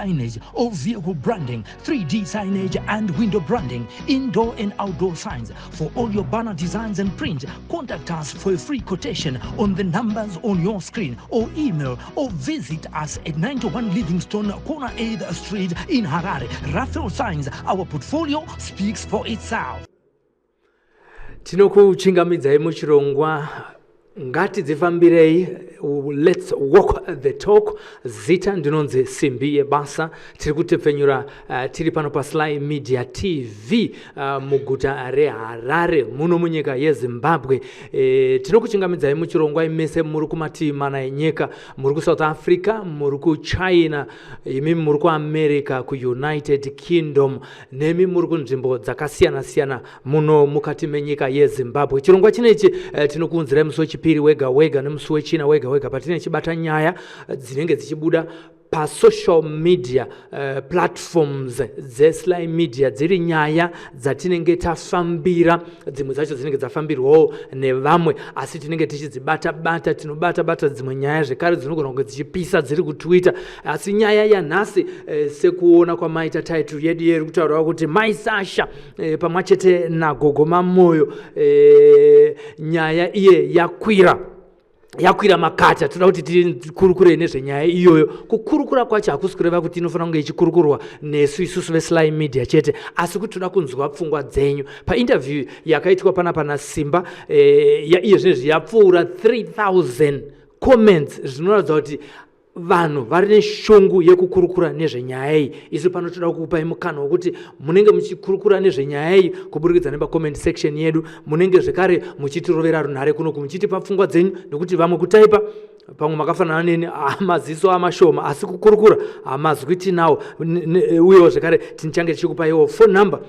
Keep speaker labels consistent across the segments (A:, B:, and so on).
A: signage, all vehicle branding, 3D signage and window branding, indoor and outdoor signs. For all your banner designs and print, contact us for a free quotation on the numbers on your screen or email or visit us at 91 Livingstone, corner 8th Street in Harare. Raphael Signs, our portfolio speaks for itself.
B: Tinokuchingamidzai muchirongwa Ngatidzifambirei, let's walk the talk. Zita ndinonzi Simbi Yebasa. Tiri kutepfenyura tiri pano paSly Media TV muguta reHarare muno munyika yeZimbabwe. Tinokuchingamidzai muchirongwa imese muri kumativi mana enyika, muri kuSouth Africa, muri kuChina, imi muri kuAmerica, kuUnited Kingdom, nemi muri kunzvimbo dzakasiyana siyana muno mukati menyika yeZimbabwe. Chirongwa chinechi tinokuunzirai musi wechipiri wega wega nemusi wechina wega wega patinenge tichibata nyaya dzinenge dzichibuda pasocial media platforms dzeSly Media, dziri nyaya dzatinenge tafambira. Dzimwe dzacho dzinenge dzafambirwawo nevamwe, asi tinenge tichidzibata bata. Tinobata bata dzimwe nyaya zvekare dzinogona kunge dzichipisa dziri kuTwitter. Asi nyaya yanhasi, sekuona kwamaita title yedu, iri kutaurawo kuti Mai Sasha pamwe chete naGogo Mamoyo, nyaya iye yakwira makata. Toda kuti tikurukure nezvenyaya iyoyo. Kukurukura kwacho hakusi kureva kuti inofanira kunge ichikurukurwa nesu isusu veSly Media chete, asi kuti toda kunzwa pfungwa dzenyu painterview yakaitwa panapa naSimba. Iye zvinezvi yapfuura 3000 comments, zvinoratidza kuti vanhu vari neshungu yekukurukura nezvenyaya iyi. Isu pano toda kukupai mukana wekuti munenge muchikurukura nezvenyaya iyi kuburikidza nepacomment section yedu. Munenge zvekare muchitirovera runhare kunoku, muchitipa pfungwa dzenyu, nekuti vamwe kutaipa pamwe makafanana neni, maziso amashoma, asi kukurukura hamazwi tinawo. Uyewo zvekare tichange tichikupaiwo phone number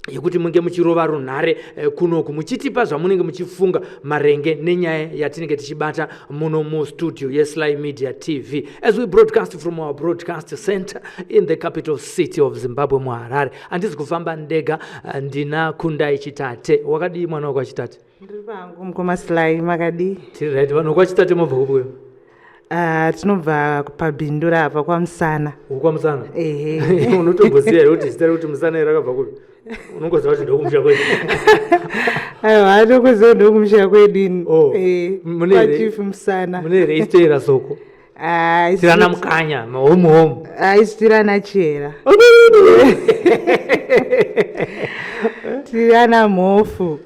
B: yekuti munge muchirova runhare kunoku, muchitipa zvamunenge muchifunga maringe nenyaya yatinenge tichibata muno mustudio yeSly Media TV, as we broadcast from our broadcast center in the capital city of Zimbabwe, muHarare. Handizi kufamba ndega, ndina Kundai Chitate. Wakadii, mwana wakwaChitate?
C: Ndiri pangu, mukoma Sly, makadii?
B: Tiri right. Vanhu vekwaChitate mobva kupuyo?
C: Tinobva paBindura apa, kwaMusana.
B: Ukwamusana?
C: Ehe.
B: Unotomboziva here kuti zita rekuti Musana iri rakabva kupi? Unongoziva kuti ndokumusha kwedu?
C: Aiwa, atokuziva ndokumusha kwedu.
B: Oh,
C: Kwachief Musana.
B: Mune here isiteera soko?
C: Ah,
B: tirana mukanya mahomu homu.
C: Ah, isu tirana Chera, tirana Mhofu.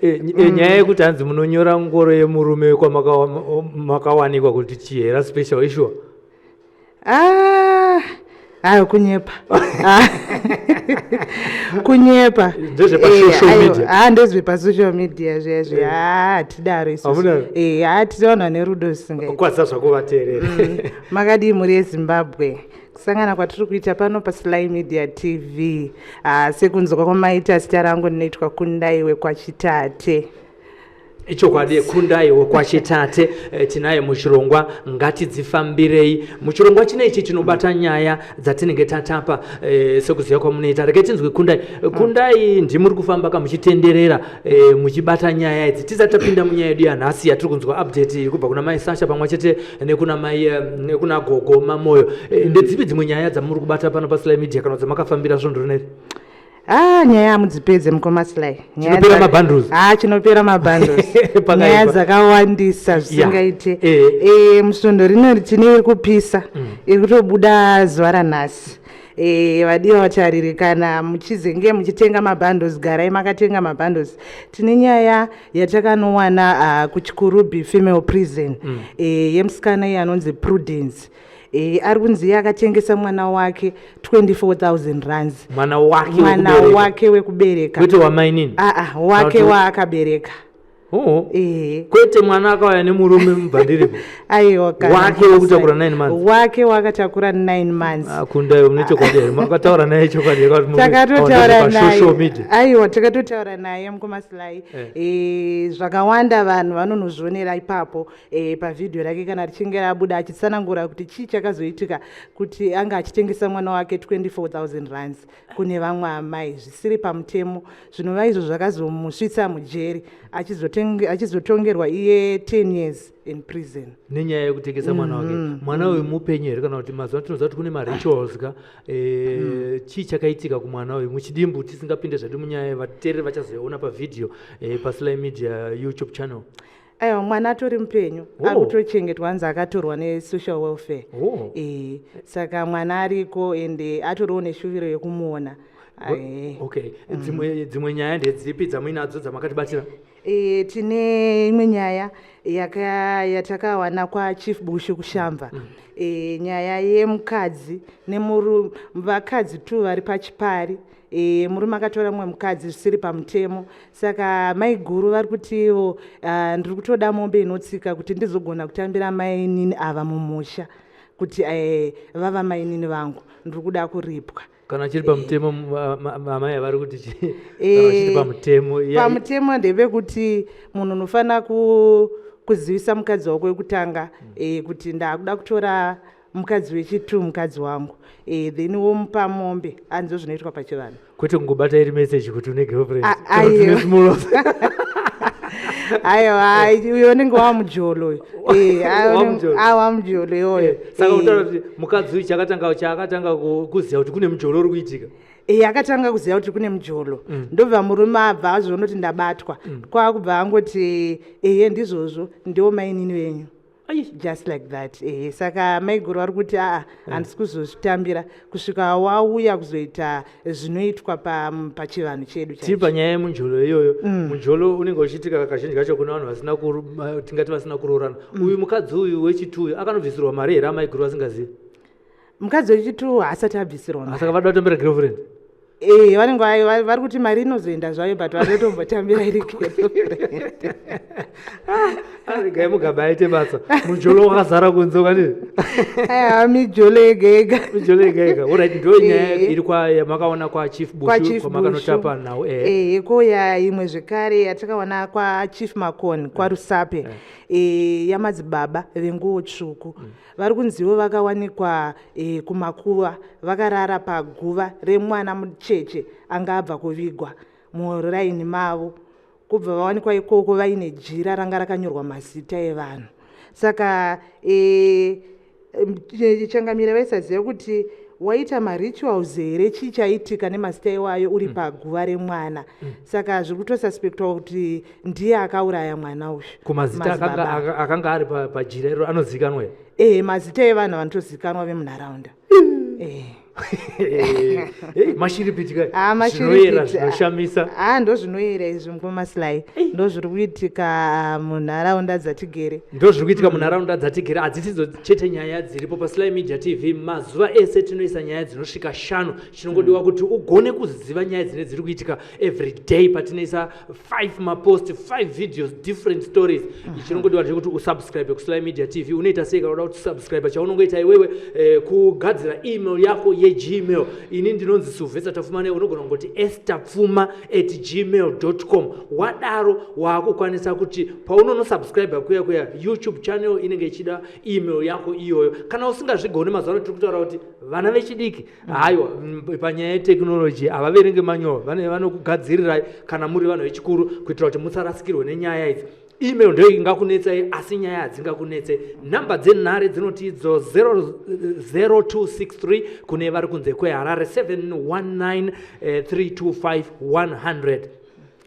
B: Nyaya yekuti hanzi munonyora ngoro yemurume kwamakawanikwa kuti Chihera Special, ishuwa?
C: Ah, ayo kunyepa. Ah, kunyepa.
B: Ndezvepasocial media.
C: Ah, ndezvepasocial media zviya zviya. Ah, hatidaro isusu.
B: Hamudaro?
C: Ah, tiri vanhu vane rudo zvisingaiti.
B: Kwanisa zvakuvateerera.
C: Makadii, mhuri yeZimbabwe? Kusangana kwatiri kuita pano paSly Media TV. Ah, sekunzwa kwamaita zita rangu, ndinoitwa Kundai wekwaChitate.
B: Ichokwadi, Kundai wekwaChitate tinaye muchirongwa Ngatidzifambirei. Muchirongwa chinechi tinobata nyaya dzatinenge tatapa, sekuziva kwamunoita. Regai tinzwe Kundai. Kundai, ndimuri kufamba ka muchitenderera, muchibata nyaya idzi. Tisati tapinda munyaya yedu yanhasi yatiri kunzwa update iri kubva kuna Mai Sasha pamwe chete nekuna mai nekuna Gogo Mamoyo, ndedzipi dzimwe nyaya dzamuri kubata pano paSly Media kana dzamakafambira svondo rineri?
C: Ah, nyaya hamudzipedze, mukoma Sly.
B: Chinopera mabundles.
C: Ah, chinopera mabundles.
B: Pakaipa.
C: Nyaya dzakawandisa zvisingaite. Musvondo rino tine iri kupisa, iri kutobuda zuva ranhasi. Vadiwa vatariri, kana muchizenge muchitenga mabundles, garai makatenga mabundles. Tine nyaya yatakanowana kuChikurubi Female Prison, yemusikana iye anonzi Prudence. Ari kunzi iye akatengesa mwana wake 24,000 rands.
B: Mwana wake?
C: Mwana
B: wekubereka?
C: Wake wekubereka.
B: Kwete wamainini?
C: Aa, wake waakabereka.
B: Oh.
C: Ehe.
B: Kwete mwana akauya nemurume mubvandiripo?
C: Aiwa, kana.
B: Wake wekutakura 9 months?
C: Wake wakatakura 9 months.
B: Ah, Kundai, mune chokwadi here? Makataura naye chokwadi here kuti
C: Takatotaura
B: pasocial
C: naye.
B: media?
C: Aiwa, takatotaura naye, mukoma Sly.
B: Eh.
C: Zvakawanda vanhu vanonozvionera ipapo, pavhidhiyo rake kana richinge rabuda, achitsanangura kuti chii chakazoitika kuti anga achitengesa mwana wake 24,000 rands kune vamwe amai zvisiri pamutemo, zvinova izvo zvakazomusvitsa mujeri. Achizotongerwa iye 10 years in prison.
B: Nenyaya yekutengesa mwana wake. Mwana uyu mupenyu here, kana kuti mazuva tinoziva kuti kune marituals ka? Chii chakaitika kumwana uyu muchidimbu, tisingapinde zvedu munyaya? Vateereri vachazoiona pavhidhiyo paSly Media YouTube channel.
C: Aiwa, mwana atori mupenyu. Ari kutochengetwa, anzi akatorwa nesocial welfare. Saka mwana ariko, ende atoriwo neshuviro yekumuona.
B: Okay, dzimwe nyaya ndedzipi dzamuinadzo dzamakatibatira?
C: Tine imwe nyaya yatakawana kwaChief Bushu kuShamva. Nyaya yemukadzi nemurume, vakadzi tu vari pachipari. Murume akatora mumwe mukadzi zvisiri pamutemo, saka maiguru vari kuti ivo, "Ndiri kutoda mombe inotsika kuti ndizogona kutambira mainini ava mumusha, kuti vava mainini vangu, ndiri kuda kuripwa."
B: Kana chiri pamutemo, amai vari kuti kana chiri pamutemo?
C: Pamutemo ndepekuti munhu unofanira kuzivisa mukadzi wako wekutanga kuti ndakuda kutora mukadzi wechitu, mukadzi wangu, then womupa mombe, anzo zvinoitwa pachivanhu.
B: Kwete kungobata iri message kuti une girlfriend
C: kana
B: kuti une
C: Aiwa.
B: small house.
C: Aiwa, uyo unenge wamujolo uyo.
B: Wamujolo.
C: Wamujolo iwoyo.
B: Saka kutaura kuti mukadzi uyu chakatanga kuziva kuti kune mujolo uri kuitika?
C: Akatanga kuziva kuti kune mujolo, ndobva murume abva azoona kuti ndabatwa, kwakubva angoti, "Ehe, ndizvozvo, ndiwo mainini venyu." Just like that. Saka maiguru vari kuti, "Aa, handisi kuzozvitambira kusvika wauya kuzoita zvinoitwa pachivanhu chedu
B: Tiri
C: chaicho."
B: panyaya yemunjolo iyoyo, munjolo unenge uchiitika kazhinji kacho kune vanhu vasina tingati vasina kuroorana. Uyu mukadzi uyu wechitu uyu akanobvisirwa mari here amaiguru vasingazivi?
C: Mukadzi wechitu haasati abvisirwa mari.
B: Saka vada kutambira girlfriend.
C: Vanenge vari kuti mari inozoenda zvayo, but vanotombotambira iri girlfriend.
B: Regai Mugabe aite basa, munjolo wakazara kunze ukati.
C: Aiwa, mijolo yega yega.
B: Mijolo yega yega. Alright, ndo nyaya iri yamakaona kwaChief Bushu,
C: KwaChief
B: kwamakanotapa
C: Bushu.
B: nhau.
C: Kouya imwe zvekare yatakaona kwaChief Makoni kwaRusape, yamadzibaba venguo tsvuku. Vari kunziwo vakawanikwa kumakuva vakarara paguva remwana mucheche anga abva kuvigwa muraini mavo, kubva vawanikwa ikoko vaine jira ranga rakanyorwa mazita evanhu. Saka changamire vaisaziva kuti waita marituals here, chii chaitika nemazita iwayo uri paguva remwana. Saka zviri kutosuspectwa kuti ndiye akauraya mwana uyu.
B: Kumazita akanga
C: Madzibaba.
B: akanga ari pajira iro anozivikanwa here?
C: Mazita evanhu vanotozivikanwa vemunharaunda.
B: Mashiripiti kai.
C: Ah,
B: zvinoyera,
C: mashiripiti.
B: Zvinoshamisa.
C: Ah, ndo zvinoyera izvi, mukomasilai, ndo zviri kuitika munharaunda dzatigere.
B: Ndo zviri kuitika munharaunda dzatigere. Hadzisidzo chete nyaya dziripo paSly Media TV. Mazuva ese tinoisa nyaya dzinosvika 5. Chinongodiwa kuti ugone kuziva nyaya dzine dziri kuitika every day patinoisa 5 mapost, 5 videos, different stories, chinongodiwa ndechekuti usubscribe kuSly Media TV. Unoita sei kana uda kuti subscribe? Chaunongoita iwewe kugadzira email yako yeGmail. Ini ndinonzi Sylvester Tafumane. Unogona kungoti esterpfuma@gmail com. Wadaro waakukwanisa kuti paunonosubscribe kuya kuya, YouTube channel inenge ichida email yako iyoyo. Kana usingazvigoni, mazuva ano tiri kutaura kuti vana vechidiki, haiwa, panyaya yeteknoloji havaverenge manual. Vanokugadzirirai kana muri vanhu vechikuru kuitira kuti musarasikirwe nenyaya idzi. Email ndio ingakunetsai, asi nyaya hadzingakunetsei. Nhamba dzenhare dzinoti idzo 0263, kune vari kunze kweHarare 719 325 100.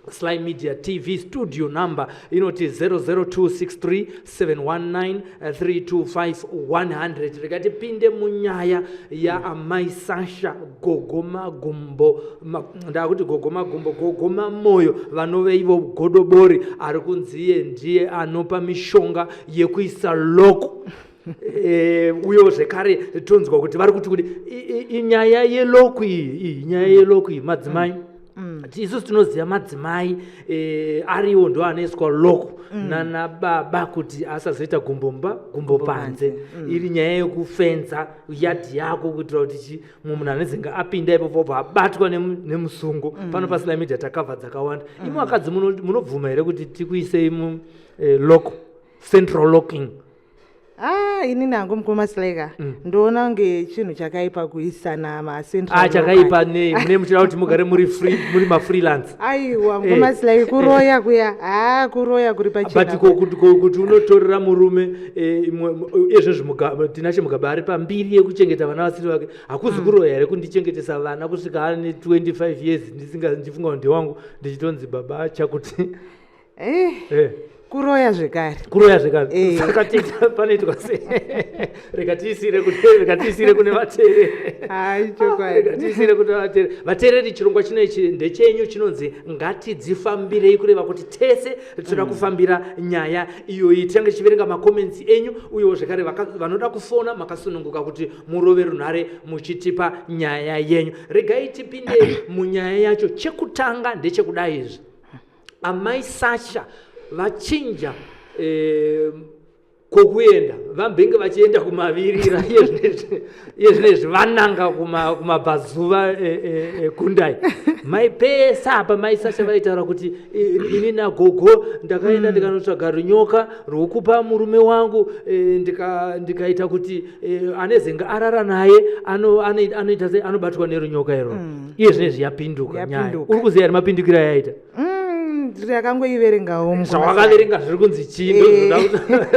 B: Sly Media TV studio number inoti 00263 719 325 100. Rega tipinde munyaya yaamai Sasha Gogo Magumbo, ndakuti Gogo Magumbo, Gogo Mamoyo, vanove ivo godobori ari kunziye ndiye anopa mishonga yekuisa lock. Uyewo zvekare tonzwa kuti vari kuti inyaya yelock iyi, nyaya yelock iyi, madzimai, isusu tinoziva madzimai ariwo ndo anoiswa lock nana baba kuti asazoita gumbomba gumbo panze. Iri nyaya yekufenza yadhi yako kuitira kuti mumwe munhu anezenge apinda ipopo obva abatwa nemusungo. Pano paSly Media takavha dzakawanda. Imi vakadzi munobvuma here kuti tikuisei mu lock, central locking?
C: Ah, inini hangu mukoma Sly ndoona kunge chinhu chakaipa kuisana macentral.
B: Ah, chakaipa nei? Mune muchida kuti mugare muri free, muri mafreelance.
C: Aiwa, mukoma Sly, kuroya kuya, ha, kuroya kuri pachena.
B: But kuti unotorera murume izvezvi Tinashe Mugabe ari pambiri yekuchengeta vana vasiri vake, hakuzi kuroya here kundichengetesa vana kusvika ane 25 years ndisinga ndichifunga kuti ndewangu, ndichitonzi baba chakuti?
C: Kuroya zvekare.
B: Kuroya zvekare. Saka panoitwa sei? Rega tiisire kune vateereri.
C: Hai, chokwadi.
B: Rega tiisire kune vateereri. Vateereri, chirongwa chino ichi ndechenyu, chinonzi Ngatidzifambirei, kureva kuti tese tinoda kufambira nyaya iyoyi. Tichange tichiverenga macomments enyu, uyewo zvekare vanoda kufona makasununguka kuti murove runhare muchitipa nyaya yenyu. Regai tipinde munyaya yacho. Chekutanga ndechekudai izvi: amai Sasha vachinja kwokuenda. Vambenge vachienda kumavirira, iye zvinezvi vananga kumabvazuva ekundai. Mai pesa apa mai Sasha vaitaura kuti ini nagogo ndakaenda ndikanotsvaga runyoka rwokupa murume wangu, ndikaita kuti anezenge arara naye anoita sei, anobatwa nerunyoka iroro. Iye zvinezvi yapinduka nyaya.
C: Yapinduka.
B: Uri kuziva here mapindukiro ayaita?
C: Ndakangoiverengawo, mukoma.
B: Zvawakaverenga zviri kunzi chii?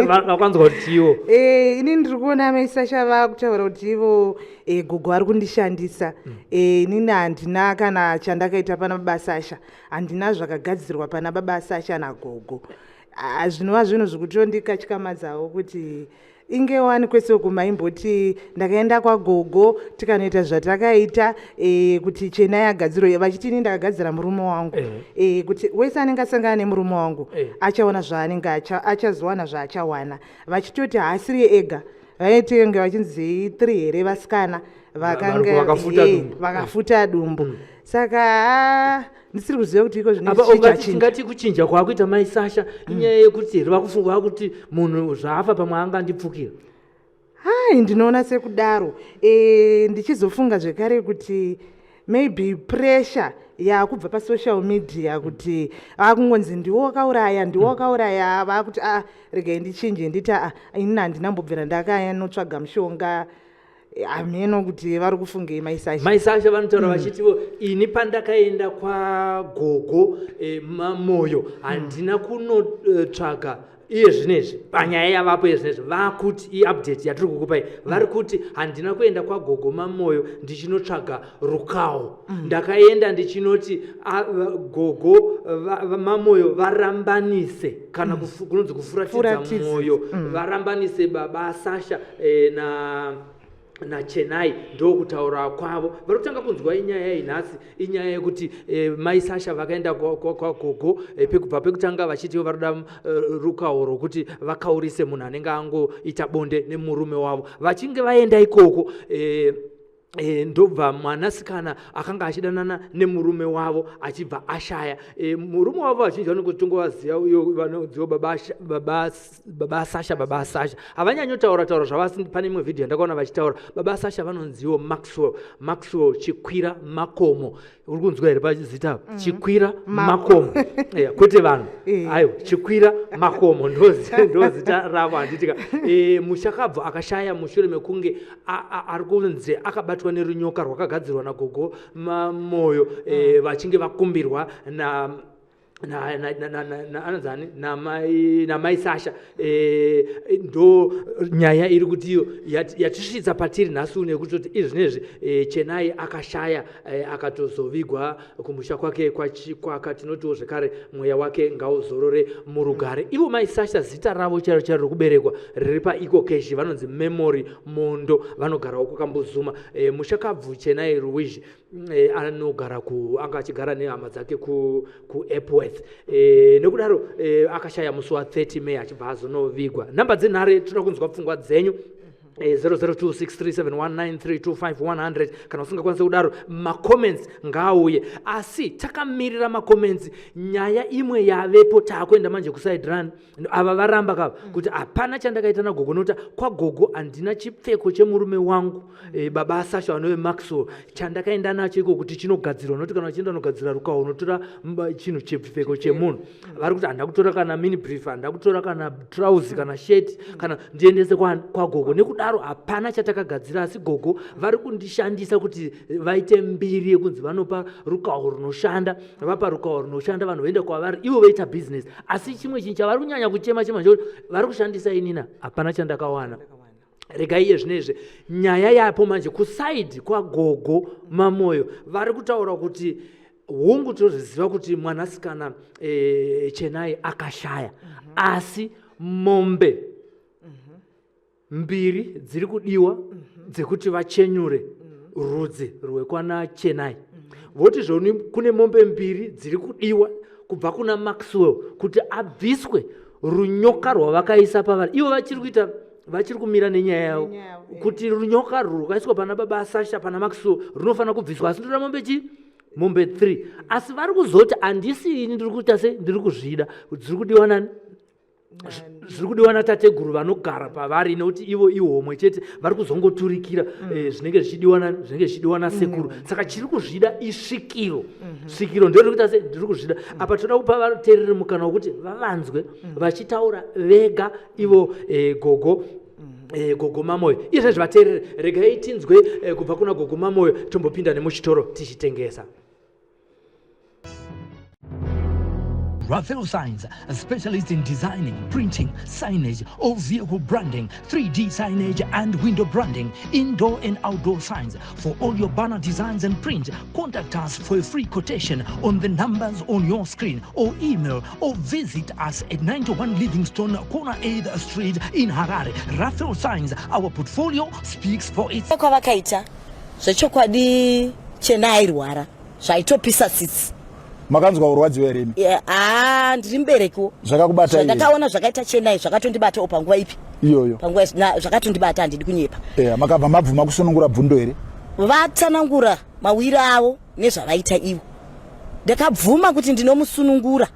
B: Vakwanzwa kuti chiwo?
C: Inini ndiri kuona mai Sasha vakutaura kuti ivo gogo vari kundishandisa. Inini handina kana chandakaita pana baba Sasha, handina zvakagadzirwa pana baba Sasha nagogo. Ah, zvinova zvinhu zvekutondikatyamadzawo kuti inge wani kwese uku maimboti ndakaenda kwagogo tikanoita zvatakaita kuti Chenai agadzirwe, vachiti ini ndakagadzira murume wangu, kuti wese anenge asangana nemurume wangu achaona zvaanenge achazowana zvaachawana, vachitoti haasiri ega, vaitenge vachinzi three here vasikana vakanga
B: vakafuta dumbu.
C: Vakafuta dumbu. Saka ndisiri kuziva kuti iko zvino
B: Apa
C: chii
B: ungati
C: chachinja.
B: Tingati kuchinja kwaakuita mai Sasha inyaya yekuti here vakufunga kuti munhu zvaafa pamwe angandipfukira?
C: Hai, ndinoona sekudaro. Ndichizofunga zvekare kuti maybe pressure yakubva pasocial media, kuti akungonzi ndiwo wakauraya, ndiwo wakauraya, vakuti a, regai ndichinje, nditi a, inini handinambobvira ndakanotsvaga mushonga. Hameno kuti vari kufungei mai Sasha.
B: Mai Sasha vanotaura vachitivo, ini pandakaenda kwagogo Mamoyo handina kunotsvaga. Iye zvinezvi panyaya yavapo iye zvinezvi vakuti, iupdate yatiri kukupai, vari kuti handina kuenda kwagogo Mamoyo ndichinotsvaga rukawo. Ndakaenda ndichinoti gogo Mamoyo varambanise kana kunonzi kufuratidza
C: Furatidza.
B: mwoyo, varambanise baba Sasha na naChenai. Ndokutaura kwavo. Vari kutanga kunzwa inyaya iyi nhasi, inyaya yekuti mai Sasha vakaenda kwagogo pekubva pekutanga vachiti vari kuda rukawo rwokuti vakaurise munhu anenge angoita bonde nemurume wavo. Vachinge vaenda ikoko, ndobva mwanasikana akanga achidanana nemurume wavo achibva ashaya. Murume wavo vazhinji vanongotongovaziva, uyo vanonziwo baba Sasha. Baba Sasha havanyanyotaura taura zvavasi. Pane imwe vhidhiyo yandakaona vachitaura. Baba Sasha vanonziwo Maxwell Chikwira Makomo. Uri kunzwa here pazita? Chikwira Makomo. Yeah, kwete vanhu. Aiwa, Chikwira Makomo ndozita ravo, handitika? Mushakabvu akashaya mushure mekunge ari kunze akabatwa nerunyoka rwakagadzirwa nagogo Mamoyo, vachinge vakumbirwa na anonzani, namai Sasha. Ndo nyaya iri kuti iyo yatisvitsa patiri nhasi uno, yekutoti izvinezvi Chenai akashaya, akatozovigwa kumusha kwake kwaChikwaka. Tinotiwo zvekare mweya wake ngauzorore murugare. Ivo mai Sasha, zita ravo chairo chairo rokuberekwa riri paEcoCash vanonzi Memory Mondo, vanogarawo kuKambuzuma. Mushakabvu Chenai Ruwizhi anogara ku anga achigara nehama dzake kuEpworth. Nekudaro akashaya musi wa30 May, achibva azonovigwa. Nhamba dzenhare, toda kunzwa pfungwa dzenyu. 00263719325100 kana usingakwanisi kudaro macomments ngaauye asi takamirira macomments nyaya imwe yavepo taakuenda manje kuside run ava varamba kava kuti hapana chandakaita nagogo nokuti kwagogo handina chipfeko chemurume wangu e, baba asasha vanove maxwell chandakaenda nacho iko kuti chinogadzirwa nokuti kana uchienda unogadzira rukawo unotora chinhu chepfeko chemunhu vari kuti handina kutora kana mini brief handina kutora kana trausi kana shirt kana ndiendese kwagogo nekudaro hapana chatakagadzira asi gogo vari kundishandisa kuti vaite mbiri yekunzi vanopa rukawo runoshanda vapa rukawo runoshanda vanhu voenda kwavari ivo voita business asi chimwe chinhu chavari kunyanya kuchema chema ndechokuti vari kushandisa inina hapana chandakawana regai iye zvino izvi nyaya yapo manje kusaidi kwagogo mamoyo vari kutaura kuti hungu tozviziva kuti mwanasikana e, chenai akashaya mm -hmm. asi mombe mm -hmm. mbiri dziri kudiwa mm -hmm. dzekuti vachenyure mm -hmm. rudzi rwekwana chenai mm -hmm. voti zvoni kune mombe mbiri dziri kudiwa kubva kuna maxwell kuti abviswe runyoka rwavakaisa pavari ivo vachiri kuita vachiri kumira nenyaya yavo kuti runyoka rwu rwakaiswa pana baba sasha pana maxwell runofanira kubviswa asi ndoda mombe chii mombe 3 asi vari kuzoti handisi ini ndiri kuita se ndiri kuzvida dziri kudiwa nani zviri kudiwa natateguru vanogara pavari nekuti ivo ihomwe chete vari kuzongoturikira mm. eh, zvinenge zvichidiwa zvinenge zvichidiwa nasekuru mm. saka chiri kuzvida isvikiro mm-hmm. svikiro ndio rikuita se ndiri kuzvida mm. apa toda kupa vateereri mukana wekuti vavanzwe vachitaura vega ivo eh, gogo eh, gogo mamoyo izvezvi vateereri regai tinzwe kubva kuna gogo mamoyo tombopinda nemuchitoro tichitengesa
A: Raphael Signs, a specialist in designing, printing, signage, all vehicle branding, 3D signage and window branding, indoor and outdoor signs. For all your banner designs and print, contact us for a free quotation on the numbers on your screen or email or visit us at 91 Livingstone, corner 8th Street in Harare. Raphael Signs, our portfolio speaks for itself.
D: Kwavakaita zvechokwadi chena airwara zvaitopisa tsitsi
E: makanzwa urwadziwa here imi
D: haa ndiri muberekiwo
E: zvakakubata
D: ndakaona zvakaita chenai zvakatondibatawo panguva ipi
E: iyoyo
D: panguva zvakatondibata handidi kunyepa
E: yeah, makabva mabvuma kusunungura bvundo here
D: vatsanangura mawiro avo nezvavaita ivo ndakabvuma kuti ndinomusunungura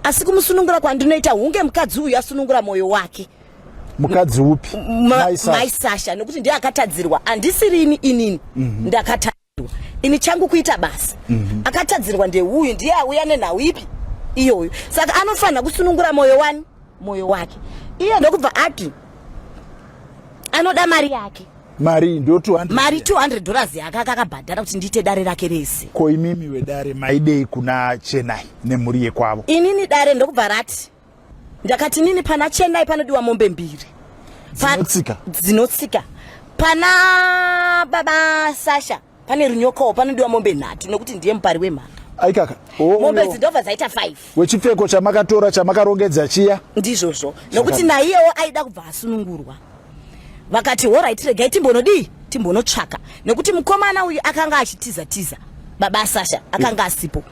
D: asi kumusunungura kwandinoita hunge mukadzi uyu asunungura mwoyo wake
E: mukadzi upi
D: mai sasha nekuti ndiye akatadzirwa handisirini inini mm -hmm. ndakatadzirwa ini changu kuita basa mm -hmm. akatadzirwa ndeuyu ndiye auya nenhau ipi iyoyo saka anofanira kusunungura mwoyo wani mwoyo wake iye ndokubva ati anoda mari yake
E: mari ndio 200
D: mari 200 dollars yake akakabhadhara kuti ndiite dare rake rese
E: ko imimi wedare maidei kuna chenai nemhuri yekwavo
D: inini dare ndokubva rati ndakati nini pana chenai panodiwa mombe mbiri
E: dzinotsika
D: dzinotsika pana baba sasha pane runyokawo panodiwa mombe nhatu nekuti ndiye mupari wemhaka
E: aikaka
D: mombe dzindobva dzaita 5
E: wechipfeko chamakatora chamakarongedza chiya
D: ndizvozvo nokuti naiyewo aida kubva asunungurwa vakati horait regai timbonodii timbonotsvaka nekuti mukomana uyu akanga achitiza tiza baba sasha akanga asipo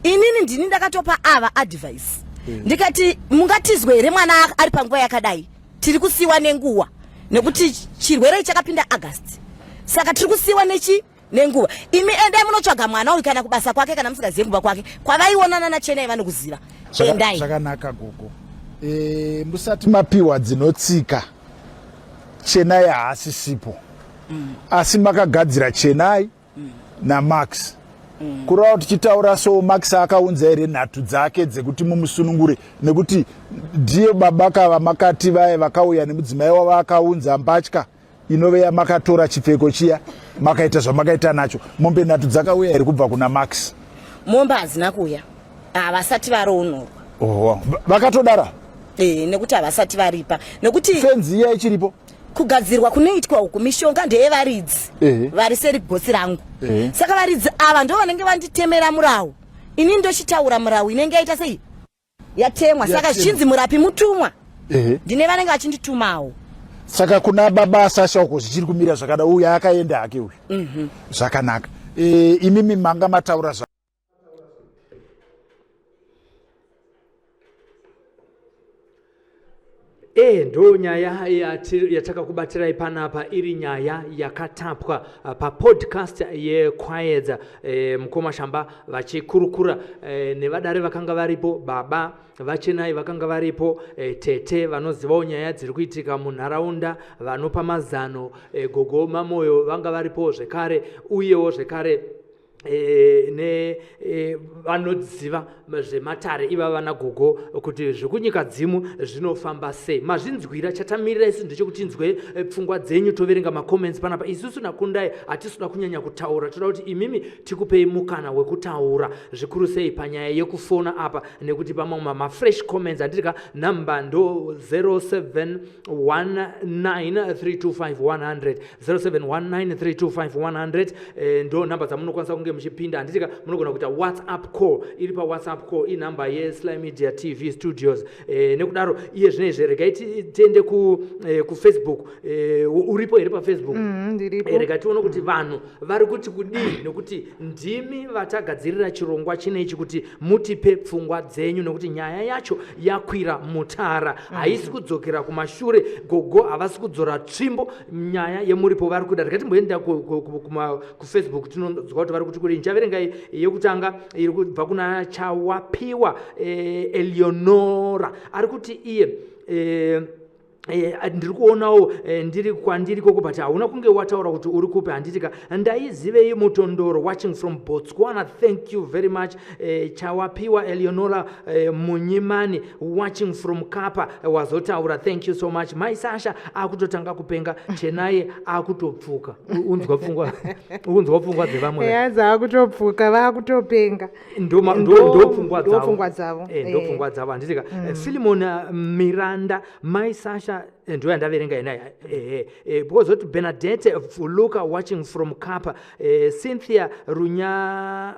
D: inini ndini ndakatopa ava advice mm. ndikati mungatizwe here mwana ari panguva yakadai tiri kusiwa nenguva nekuti chirwere chakapinda august saka tiri kusiwa nechi nenguva imi endai munotsvaga mwana uyu kana kubasa kwake kana musingazive kumba kwake kwavaionana nachenai vanokuziva endai
E: zvakanaka gogo e, musati mapiwa dzinotsika chenai haasisipo mm. asi makagadzira chenai mm. namax mm. kureva tichitaura so max akaunza here nhatu dzake dzekuti mumusunungure nekuti ndiye baba kava makati vaye vakauya nemudzimai wavo akaunza mbatya inove yamakatora chipfeko chiya makaita zvamakaita nacho mombe nhatu dzakauya here kubva kuna max
D: mombe hadzina kuuya havasati varoonurwa
E: oh, vakatodara
D: e, nekuti havasati varipa nekuti
E: fenzi iya ichiripo
D: kugadzirwa kunoitwa uku mishonga ndeyevaridzi vari seri gotsi rangu saka varidzi ava ndo vanenge vanditemera murawu ini ndochitaura murawu inenge yaita sei yatemwa saka zvichinzi murapi mutumwa ndine vanenge vachinditumawo
E: saka kuna baba sasha uko zvichiri kumira zvakada uyu akaenda hake uyu mhm. zvakanaka e, imimi manga mataura
B: E, ndo nyaya yatakakubatirai panapa iri nyaya yakatapwa papodcast yeKwayedza. Mukoma Shamba vachikurukura nevadare vakanga varipo, baba vaChenai vakanga varipo, tete vanozivawo nyaya dziri kuitika munharaunda vanopa mazano, gogo Mamoyo vanga varipowo zvekare, uyewo zvekare ne vanoziva zvematare ivava vanagogo kuti zvekunyika dzimu zvinofamba sei. Mazvinzwira. Chatamirira isu ndechekuti tinzwe pfungwa dzenyu, toverenga macomments panapa. Isusu naKundai hatisi kuda kunyanya kutaura, toda kuti imimi tikupei mukana wekutaura, zvikuru sei panyaya yekufona apa nekuti pamamwe mafresh comments, handitika? Namba ndo 0719325100, 0719325100. Ndo nhamba dzamunokwanisa kunge muchipinda, handitika? Munogona kuita WhatsApp call, iri paWhatsApp call inhamba yeSly Media TV Studios. Nekudaro iye zvino regai tiende kuFacebook. Uripo here paFacebook?
C: Ndiripo.
B: Rega tione kuti vanhu vari kuti kudii, nekuti ndimi vatagadzirira chirongwa chinechi kuti mutipe pfungwa dzenyu, nekuti nyaya yacho yakwira mutara, haisi kudzokera kumashure. Gogo havasi kudzora tsvimbo, nyaya yemuripo vari kuda. Rega timboenda kuFacebook tinonzwa kuti vari kuti kudii. Ndichaverenga yekutanga iri kubva kuna Chawapiwa Eleonora. Ari kuti iye ndiri kuonawo ndiri kwandiri koko, but hauna kunge wataura kuti uri kupi, handitika? Ndaizivei Mutondoro, watching from Botswana. Thank you very much. Chawapiwa Eleonora Munyimani, watching from Kapa. Wazotaura, thank you so much. Mai Sasha akutotanga kupenga, Chenai akutopfuka. Unzwa pfungwa dzevamwe.
C: Hanzi akutopfuka, vakutopenga.
B: Ndo pfungwa
C: Ndo pfungwa dzavo.
B: Ndo pfungwa dzavo, handitika? Filimon Miranda, Mai Sasha, ndo yandaverenga ina because kuti Bernadette Vuluka, watching from Kapa. Cynthia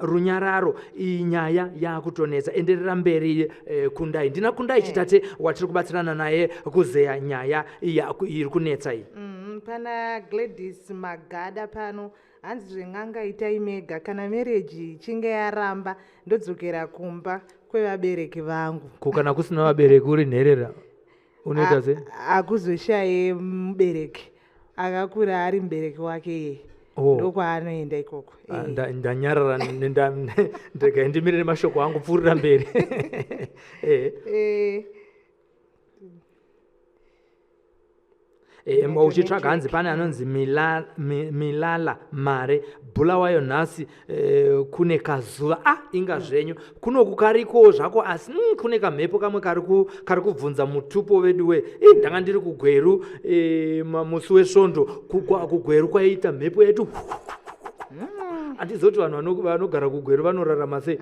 B: Runyararo, iyi nyaya yakutonetsa, enderera mberi. Kundai, ndina Kundai Chitate watiri kubatsirana naye kuzeya nyaya iri kunetsa iyi.
C: Pana Gladys Magada pano, hanzi zven'anga itai mega, kana marriage ichinge yaramba ndodzokera kumba kwevabereki vangu.
B: Ko kana kusina vabereki, uri nherera, unoita sei?
C: Hakuzoshaye mubereki akakura ari mubereki wake iye. Ndokwaanoenda ikoko.
B: Ah, ndanyarara, ndega ndimirire mashoko angu, pfuurira mberi. Uchitsvaga, hanzi pane anonzi Milala Mare, Bulawayo nhasi kune kazuva. Ah, inga zvenyu kunoku karikowo zvako, asi kune kamhepo kamwe kari kubvunza mutupo vedu we. Ndanga ndiri kuGweru musi weSvondo. KuGweru kwaiita mhepo yetu, handizoti vanhu vanogara kuGweru vanorarama sei?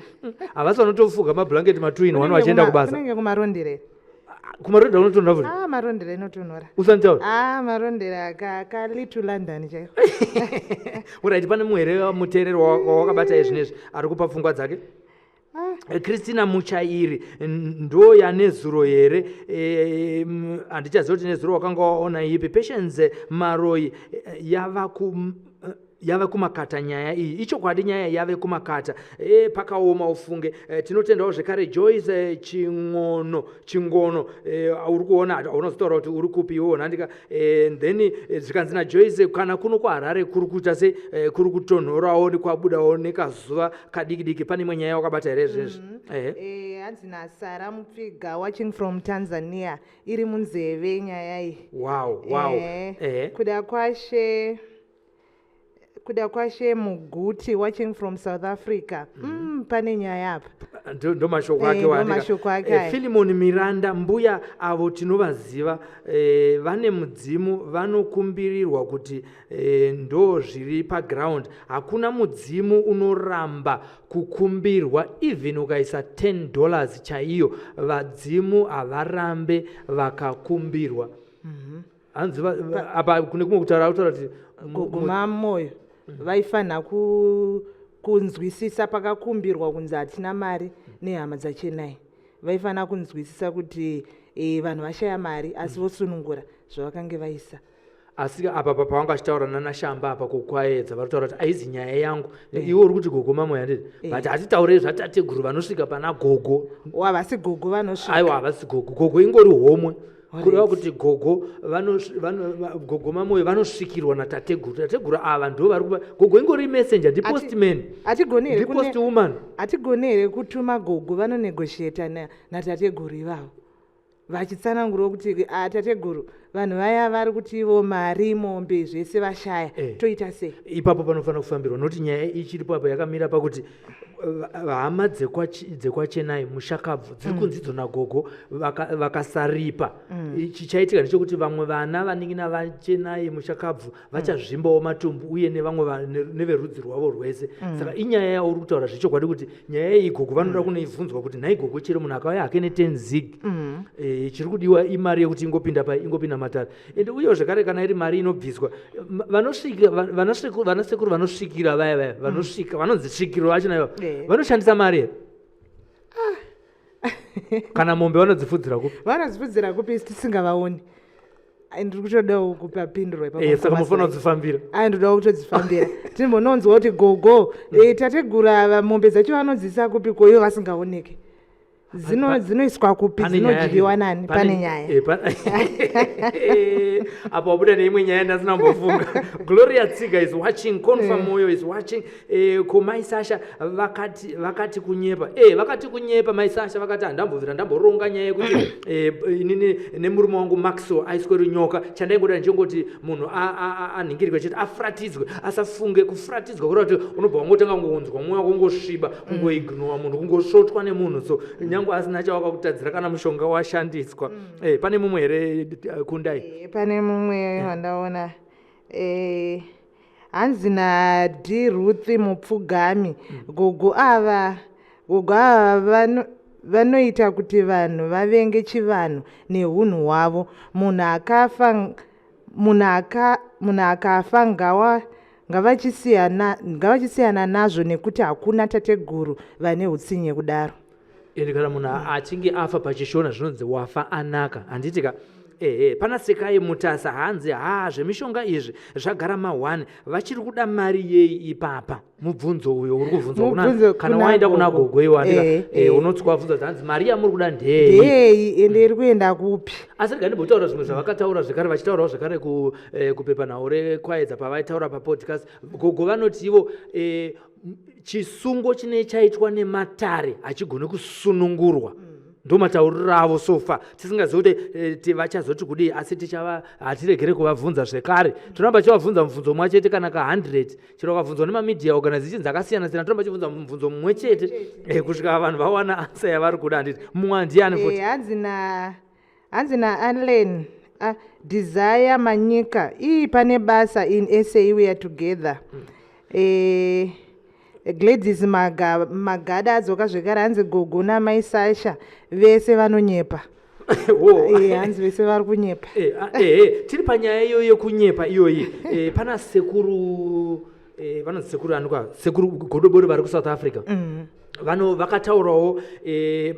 B: Havasi vanotofuga mablanketi matwin 1 vachienda kubasa?
C: Kunenge kuMarondera.
B: KuMarondera unotonhora futi?
C: Ah, Marondera inotonhora.
B: Usanitaura.
C: Ah, Marondera ka little London chaiko.
B: Alright, pane mumwe here muteereri wawakabata izvinezvi ari kupa pfungwa dzake? Christina Muchairi, ndo yanezuro here? Handichaziva kuti nezuro wakanga waona ipi. Patience Maroi, yava kumakata nyaya iyi. Ichokwadi, nyaya yave kumakata. Pakaoma ufunge. Tinotendawo zvekare Joyce Chingono. Chingono, uri kuona, unozotaura kuti uri kupi iwewo, nhandika. Then zvikanzi naJoyce, kana kuno kuHarare kuri kuita se kuri kutonhorawo, kwabudawo nekazuva kadiki diki. Pane imwe nyaya wakabata here zvezvi?
C: Ehe. Hanzi naSara Mupfiga, watching from Tanzania, iri munzeve nyaya iyi. Kuda Kwashe Muguti, watching from South Africa. Pane nyaya apa.
B: Ndo mashoko ake.
C: Ndo
B: waandika.
C: Mashoko ake aya.
B: Filimon Miranda, mbuya avo tinovaziva, vane mudzimu, vanokumbirirwa kuti ndo zviri paground. Hakuna mudzimu unoramba kukumbirwa, even ukaisa $10 chaiyo, vadzimu havarambe vakakumbirwa. Hanzi apa kune kumwe kutaura, kutaura kuti
C: Gogo Mamoyo vaifanira kunzwisisa pakakumbirwa kunzi hatina mari nehama dzaChenai. Vaifanira kunzwisisa kuti vanhu vashaya mari, asi vosunungura zvavakange vaisa.
B: Asi apa pavanga vachitaura nanaShamba apa kuKwaedza, vari kutaura kuti aizi nyaya yangu. Iwe uri kuti gogo Mamoyo, handiti? But hatitaurei zvatateguru vanosvika pana gogo.
C: Havasi gogo vanosvika.
B: Aiwa, havasi gogo. Gogo ingori homwe. Kureva kuti gogo gogo Mamoyo vanosvikirwa natateguru. Tateguru ava ndo vari kuva gogo, ingori messenger, ndipostman.
C: Hatigoni here
B: Ndipost woman.
C: Hatigoni here kutuma gogo vanonegotiata natateguru ivavo, vachitsanangurawo kuti, "Ah, tateguru, vanhu vaya vari kuti ivo mari, mombe, zvese vashaya. Toita sei?"
B: Ipapo panofanira kufambirwa, nokuti nyaya ichiripo apa yakamira pakuti hama dzekwaChenai mushakabvu dziri kunzi idzo nagogo vakasaripa. Chichaitika ndechekuti vamwe vana, vanin'ina vaChenai mushakabvu, vachazvimbawo matumbu, uye nevamwe neverudzi rwavo rwese. Saka inyaya yauri kutaura zvechokwadi kuti nyaya iyi gogo vanoda kunoibvunzwa kuti, nhai gogo, chero munhu akauya hake ne10 zig, chiri kudiwa imari yekuti ingopinda pai, ingopinda matare. Ende uyewo zvekare, kana iri mari inobviswa, vanosvika vanasekuru vanosvikira vaya, vaya vanosvika, vanonzi svikiro vacho naivo, vanoshandisa mari here? Kana mombe vanodzifudzira kupi?
C: Vanodzifudzira kupi isi tisingavaoni? Ai, ndiri kutodawo kupapindurwa ipapo.
B: Saka munofanira kudzifambira.
C: Ai, ndodawo kutodzifambira, timbononzwa kuti gogo, tateguru ava, mombe dzacho vanodziisa kupi koivo vasingaoneki? Dzinoiswa kupi?
B: Pane nyaya.
C: Dzinodyiwa nani? Pane nyaya.
B: Apa wabuda neimwe nyaya ndasina kumbofunga. Gloria Tsiga is watching, Confa Moyo is watching. Ko mai Sasha vakati kunyepa, vakati kunyepa. Mai Sasha vakati, "Handambobvira ndamboronga nyaya yekuti inini nemurume wangu Maxwell aiswe runyoka. Chandaingoda ndichongoti munhu anhingirwe chete, afuratidzwe, asafunge." Kufuratidzwa kureva kuti unobva wangotanga kungonzwa mwoyo wako ungosviba, kungoignora munhu, kungosvotwa nemunhu. So nyange asina chawakakutadzira, kana mushonga washandiswa. Pane mumwe here, Kundai?
C: Pane mumwe wandaona, hanzi naD Ruth Mupfugami, Gogo ava vanoita kuti vanhu vavenge chivanhu neunhu hwavo. Munhu akafa ngavachisiyana nazvo, nekuti hakuna tateguru vane utsinye kudaro."
B: Ende kana munhu achinge afa, pachishona zvinonzi wafa anaka, handiti ka? Ehe. Pana Sekai Mutasa, hanzi, "Ha, zvemishonga izvi zvagara ma1. Vachiri kuda mari yei ipapa?" Mubvunzo uyo uri kubvunzwa
C: Mubvunzo
B: kana
C: kuna
B: waenda kuna
C: gogo.
B: gogo iwo, handika? Unotswa wabvunza kuti, hanzi, "Mari yamuri kuda ndeyei?"
C: Ndeyei, ende iri kuenda kupi?
B: Asi rega ndimbotaura zvimwe zvavakataura zvekare, vachitaurawo zvekare kupepanhau reKwaedza, pavaitaura papodcast. Gogo vanoti ivo chisungo chine chaitwa nematare hachigoni kusunungurwa. Ndo matauriro avo so far. Tisingazivi kuti vachazoti kudii, asi tichava hatiregere kuvabvunza zvekare. Tinoramba tichivabvunza mubvunzo mumwe chete kana ka100. Chero vakabvunzwa nemamedia organizations akasiyana siyana, toramba tichibvunza mubvunzo mumwe chete kusvika vanhu vawana answer yavari kuda, handiti? Mumwe handiani futi?
C: Hanzi naAllen Desire Manyika, "Ii, pane basa. In SA we are together." Gladys Magada adzoka zvekare, hanzi, "Gogo namai Sasha vese vanonyepa."
B: Wo.
C: Hanzi vese vari kunyepa.
B: Tiri panyaya iyoyo yekunyepa iyoyi, pana sekuru, vanonzi sekuru anuka, Sekuru Godobori vari kuSouth Africa. Vano vakataurawo,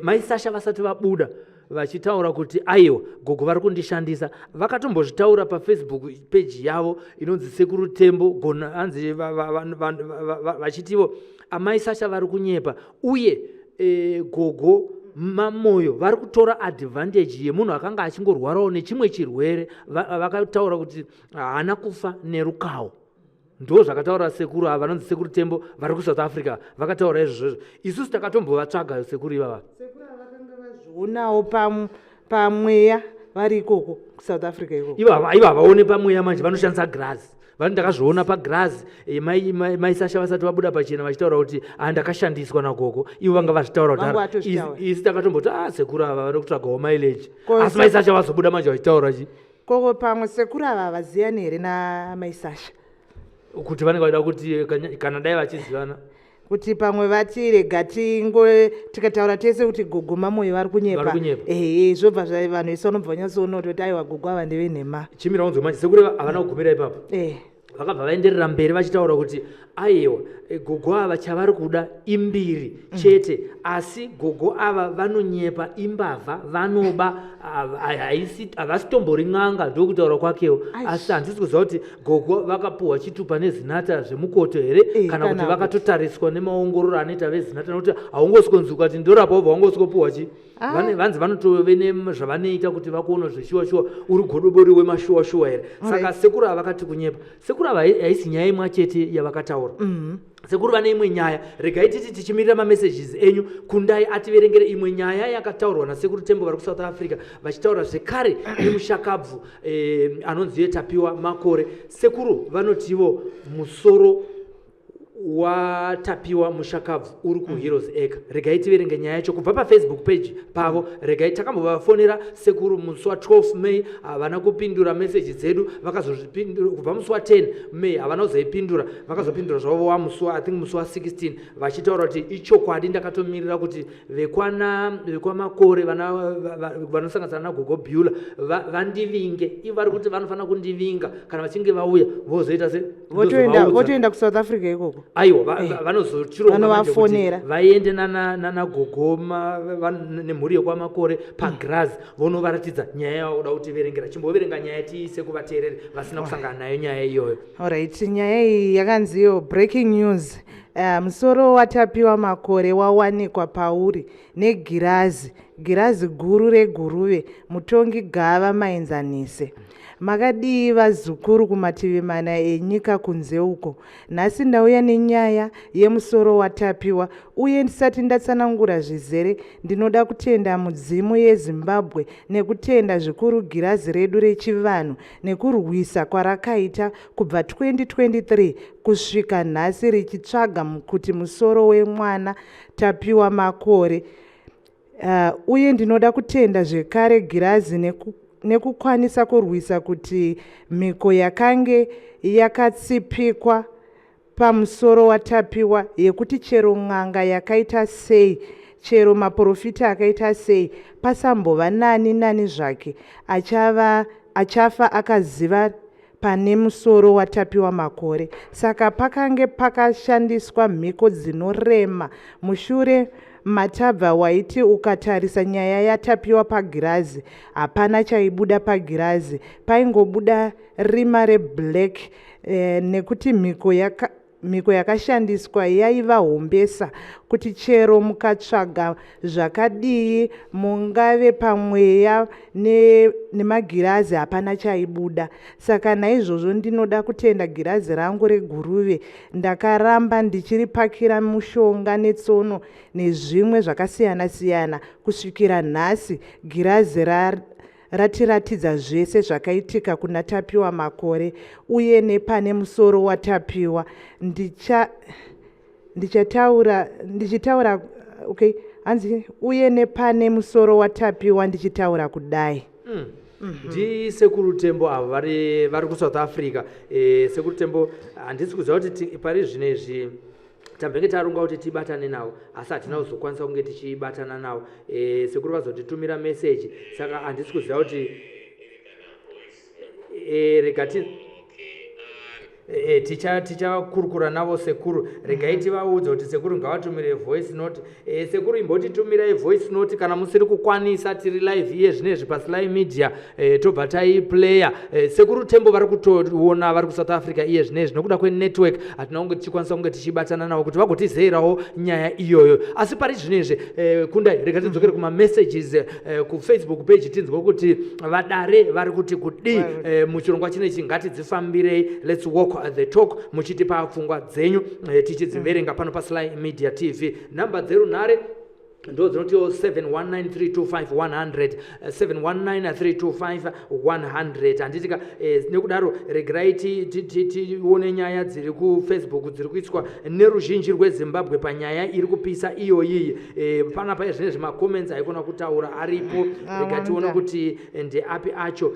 B: mai Sasha vasati vabuda vachitaura kuti, "Aiwa, gogo vari kundishandisa." Vakatombozvitaura paFacebook page yavo inonzi Sekuru Tembo Gona. Hanzi vachitivo amai Sasha vari kunyepa, uye gogo Mamoyo vari kutora advantage yemunhu akanga achingorwarawo nechimwe chirwere. Vakataura kuti haana kufa nerukawo. Ndo zvakataura sekuru ava vanonzi Sekuru Tembo vari kuSouth Africa. Vakataura izvozvo. Isusu takatombovatsvaga sekuru ivava.
C: Sekuru ava vakanga vazvionawo pamweya vari ikoko kuSouth Africa ikoko.
B: Ivo havaone pamweya manje, vanoshandisa girazi. Vati, "Ndakazviona pagirazi." Mai Sasha vasati vabuda pachena vachitaura kuti, "Ah, ndakashandiswa nagogo," ivo vanga vazvitaura
C: Vanga
B: kudhara.
C: vatozvitaura.
B: Isi takatomboti, "Ah, sekuru ava vari kutsvagawo mileage."
C: Ko
B: Asi mai Sasha vazobuda manje vachitaura chi
C: Koko pamwe sekuru ava havaziyani here namai Sasha?
B: Kuti vanenge vachida kuti kana dai vachizivana.
C: Kuti pamwe vati, "Rega tingo tikataura tese kuti gogo Mamoyo vari kunyepa."
B: Vari kunyepa.
C: Ehe, zvobva vanhu vese vanobva vanyatsoona kuti aiwa, gogo ava ndevenhema.
B: Chimira unzwe manje, sekuru havana kugumira ipapo. Vakabva vaenderera mberi vachitaura kuti Aiwa, gogo ava chavari kuda imbiri chete, asi gogo ava vanonyepa, imbavha, vanoba, havasi tombori n'anga, ndokutaura kwakewo. Asi handisi kuziva kuti gogo vakapuhwa chitupa neZinatha zvemukoto here kana kuti
C: kana
B: vakatotariswa nemaongororo anoita veZinatha, nekuti haungosvikonzi ukati ndorapa wobva wangosvikopuhwa chi Vanzi vanotove nezvavanoita kuti vakuona zveshuwa shuwa uri godobori wemashuwa shuwa here. Saka sekuru ava vakati kunyepa. Sekuru ava haisi nyaya imwe chete yavakataura. Sekuru vane imwe nyaya. Regai titi tichimirira mamessages enyu, Kundai ativerengere imwe nyaya yakataurwa naSekuru Tembo vari kuSouth Africa, vachitaura zvekare nemushakabvu anonzi Tapiwa Makore. Sekuru vanotivo musoro waTapiwa mushakabvu uri kuHeroes Acre. Regai tiverenge nyaya yacho kubva paFacebook page pavo. Regai, takambovafonera sekuru musi wa12 May, havana kupindura meseji dzedu. Vakazozvipindura kubva musi wa10 May, havana kuzoipindura. Vakazopindura zvavo wamusi wa, I think, musi wa16, vachitaura kuti ichokwadi, ndakatomirira kuti vekwana vekwaMakore vana vanosanganisana nagogo Bula vandivinge. Ivo vari kuti vanofanira kundivinga kana vachinge vauya, vozoita se
C: Votoenda votoenda kuSouth Africa ikoko.
B: Aiwa, vanozochironga manje kuti
C: Vanovafonera.
B: vaende nanagogo nemhuri yekwaMakore pagirazi, vonovaratidza nyaya yavakuda kutiverengera. Chimboverenga nyaya tiise kuvateereri vasina kusangana nayo nyaya iyoyo.
C: Alright, nyaya iyi yakanziyo breaking news. Musoro waTapiwa Makore wawanikwa pauri negirazi, girazi guru reGuruve, mutongi gava maenzanise. Makadii vazukuru kumativi mana enyika kunze uko? Nhasi ndauya nenyaya yemusoro waTapiwa, uye ndisati ndatsanangura zvizere, ndinoda kutenda mudzimu yeZimbabwe nekutenda zvikuru girazi redu rechivanhu nekurwisa kwarakaita kubva 2023 kusvika nhasi richitsvaga kuti musoro wemwana Tapiwa Makore. Uye ndinoda kutenda zvekare girazi nekukwanisa kurwisa kuti mhiko yakange yakatsipikwa pamusoro waTapiwa yekuti chero n'anga yakaita sei, chero maprofita akaita sei, pasambova nani nani zvake achava achafa akaziva pane musoro waTapiwa Makore. Saka pakange pakashandiswa mhiko dzinorema mushure matabva. Waiti ukatarisa nyaya yaTapiwa pagirazi, hapana chaibuda pagirazi, paingobuda rima reblack, nekuti mhiko yakashandiswa yaiva hombesa kuti chero mukatsvaga zvakadii, mungave pamweya nemagirazi, hapana chaibuda. Saka naizvozvo ndinoda kutenda girazi rangu reGuruve. Ndakaramba ndichiripakira mushonga netsono nezvimwe zvakasiyana-siyana kusvikira nhasi girazi ratiratidza zvese zvakaitika kuna Tapiwa Makore uye nepane musoro waTapiwa. Ndichataura ndichitaura, okay, hanzi uye nepane musoro waTapiwa ndichitaura kudai.
B: Ndisekuru Tembo avo vari kuSouth Africa. Sekuru Tembo, handisi kuziva kuti pari zvino izvi tambenge taronga kuti tibatane navo, asi hatina kuzokwanisa kunge tichibatana navo. Sekuru vazotitumira meseji, saka handisi kuziva kuti rega ti tichakurukura navo sekuru. Regai tivaudze kuti sekuru ngavatumire voice note. Sekuru, imbotitumirai voice note kana musiri kukwanisa. Tiri live iye zvinezvi paSly Media, tobva taiplaya. Sekuru Tembo vari kutoona vari kuSouth Africa iye zvinezvi. Nokuda kwenetwork hatina kunge tichikwanisa kunge tichibatana navo kuti vagotizeyerawo nyaya iyoyo. Asi pari zvinezvi, Kundai, rega tidzokere kumamessages kuFacebook page, tinzwe kuti vadare vari kuti kudii muchirongwa chinechi Ngatidzifambirei, let's walk the talk, muchitipa pfungwa dzenyu, tichidziverenga pano paSly Media TV. Nhamba dzerunhare ndo dzinotiwo 719325100, 719325100, handitika? Nekudaro regerai tione nyaya dziri kuFacebook dziri kuiswa neruzhinji rweZimbabwe panyaya iri kupisa iyoyiyi. Panapa zvinezvi macomments aikona kutaura aripo. Rega tione
C: Awanda.
B: kuti ndeapi acho.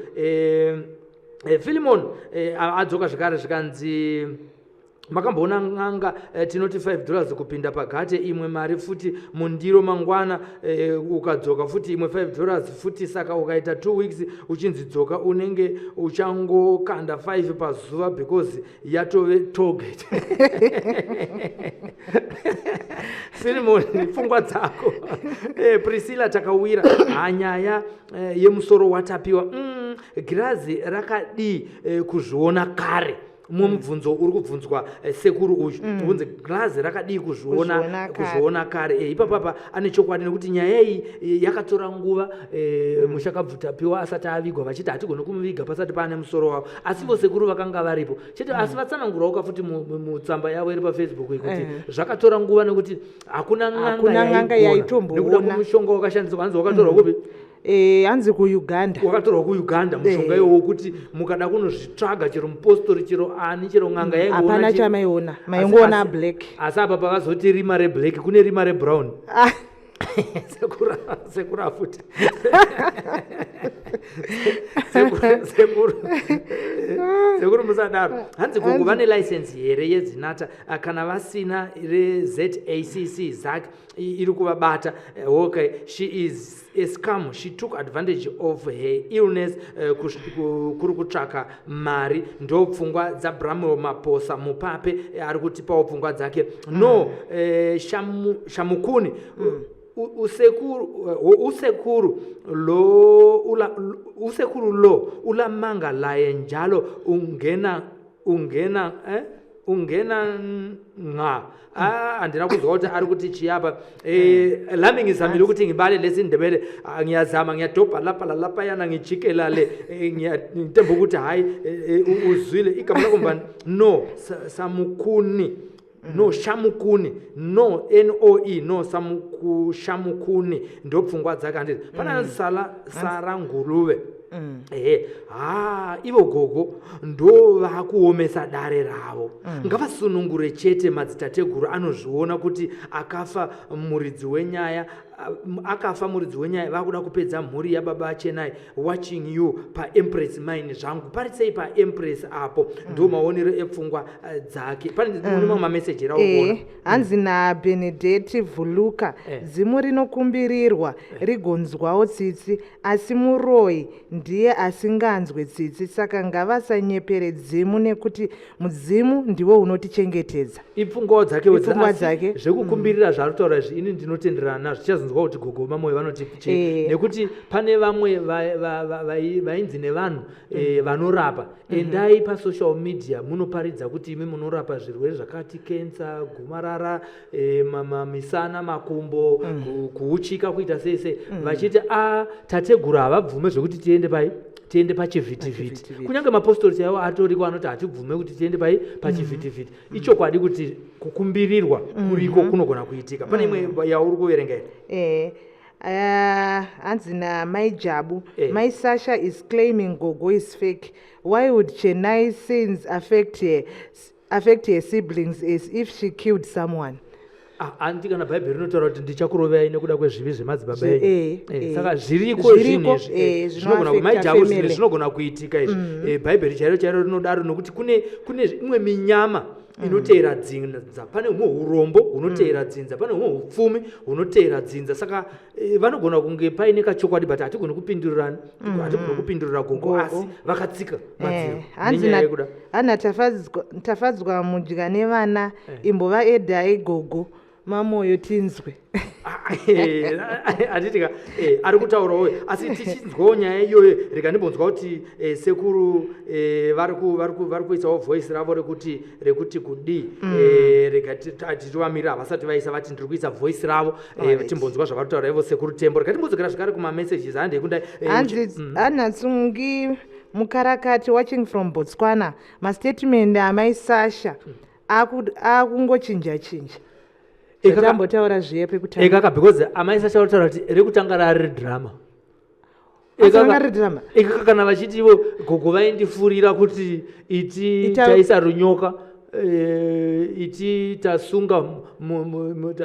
B: Filimon adzoka zvekare, zvikanzi Makamboona n'anga eh, tinoti 5 dollars kupinda pagate imwe mari futi mundiro mangwana eh, ukadzoka futi imwe 5 dollars futi saka ukaita 2 weeks uchinzi dzoka unenge uchangokanda 5 pazuva because yatove tollgate. Filimoni, pfungwa dzako. Eh, Priscilla Takawira, hanyaya eh, yemusoro watapiwa girazi rakadii eh, kuzviona kare mumwe mubvunzo uri kubvunzwa eh, sekuru uyu kunzi girazi rakadii kuzviona
C: Kuzviona kare.
B: kuzviona kare. Ipapapa ane chokwadi nekuti nyaya iyi yakatora nguva mushakabvu Tapiwa asati avigwa, vachiti hatigoni kumuviga pasati paane musoro wavo, asi ivo sekuru vakanga varipo chete. Asi vatsanangurawo kafuti mutsamba yavo iri paFacebook iyi kuti zvakatora nguva nekuti hakuna
C: Hakuna n'anga
B: n'anga
C: yaitomboona.
B: yaigona nekuda kwemushonga wakashandiswa. Hanzi wakatorwa kupi?
C: Hanzi kuUganda.
B: Wakatorwa kuUganda mushonga iwowo, kuti mukada kunozvitsvaga, chero mupostori, chero ani, chero n'anga yaingoona
C: Hapana chamaiona, maingoona black.
B: Asi apa pavazoti rima reblack, kune rima rebrown.
C: Ah,
B: Sekura futi. Sekuru musadaro. Hanzi gogo vane license here yeZinatha? Ah, kana vasina reZACC, ZAC iri kuvabata. Okay, she is a scam. She took advantage of her illness kuri kutsvaka mari. Ndo pfungwa dzaBramwell Maposa Mupape. Ari kutipawo pfungwa dzake. No, Shamukuni, usekuru lo usekuru lo ulamanga laye njalo ungena nga. Ah, andina kuzwa kuti ari kuti chiyapa. Lami ngizamile ukuthi ngibale lesiNdebele. Ah, ngiyazama, ngiyadobha lapha lalaphayana, ngijikela le. Ngitemba ukuthi hayi, uzwile igama lakho mbani? No, Samukuni, no, Shamukuni, no, noe, no, Shamukuni. Ndo pfungwa dzake, handiti? Pana Sala Sara Nguruve. Ehe, ha, ivo gogo ndo vakuomesa dare ravo. Ngavasunungure chete, madzitateguru anozviona kuti akafa muridzi wenyaya. Akafa muridzi wenyaya, vakuda kupedza mhuri yababa Chenai. Watching you paEmpress Mine zvangu. Pari sei paEmpress apo? Ndo maonero epfungwa dzake. Pane une mamwe mameseji raukuona?
C: Hanzi naBenedeti Vhuluka, dzimu rinokumbirirwa rigonzwawo tsitsi, asi muroyi ndiye asinganzwe tsitsi, saka ngavasanyepere dzimu nekuti mudzimu ndiwo unotichengetedza.
B: Ipfungwawo dzake.
C: Ipfungwa dzake.
B: Zvekukumbirira zvaari kutaura izvi, ini ndinotenderana nazvo. Tichazonzwa kuti gogo Mamoyo vanoti chii, nekuti pane vamwe vainzi nevanhu vanorapa, endai pasocial media munoparidza kuti imi munorapa zvirwere zvakati, kensa, gomarara, misana, makumbo, kuuchika, kuita sei sei, vachiti a tateguru havabvume zvekuti tiende pai, tiende pachivhitivhiti.
C: Pachivhitivhiti.
B: Kunyange mapostori chaiwo atoriko anoti hatibvume kuti tiende pai, pachivhitivhiti. Ichokwadi kuti kukumbirirwa kuriko, kunogona kuitika. Pane imwe yauri kuverenga here?
C: Hanzi namai Jabu, "My Sasha is claiming gogo is fake. Why would Chenai sins affect her siblings as if she killed someone?"
B: Ah, handiti kana Bhaibheri rinotaura kuti ndichakurovai nekuda kwezvivi zvemadzibaba enyu? Saka zviriko
C: Zviriko,
B: zvinhu izvi, zvinogona
C: zvinoaffecta
B: mai Jabu, zvinhu
C: family.
B: zvinogona kuitika izvi. Bhaibheri chairo chairo rinodaro, nokuti kune imwe minyama inoteera dzinza, pane humwe urombo hunoteera dzinza, pane humwe upfumi hunoteera dzinza. Saka vanogona kunge paine kachokwadi, but hatigoni kupindurirana, hatigoni kupindurira gogo.
C: Gogo.
B: Asi vakatsika madziro
C: Hanzi
B: nenyaya yekuda
C: hana Tafadzwa Mudya nevana, imbova edhai gogo Mamoyo tinzwe.
B: Handitika ari kutaurawo, asi tichinzwawo nyaya iyoyo, rega ndimbonzwa kuti sekuru vari kuisawo voice ravo rekuti kudii. Rega tichivamirira, havasati vaisa, vati ndiri kuisa voice ravo. Timbonzwa zvavari kutaura ivo sekuru Tembo. Rega timbodzokera zvekare kumamessages. Handei kundai.
C: Hanzi Hanatsungi Mukarakati, watching from Botswana, mastatement amai Sasha akungochinja chinja. Tambotaura zviye pekutanga.
B: Ekaka, because amai Sasha vataura kuti rekutanga rari redrama.
C: Asi ranga riri drama?
B: Ekaka, kana vachiti ivo gogo vaindifurira kuti iti taisa runyoka, iti tasunga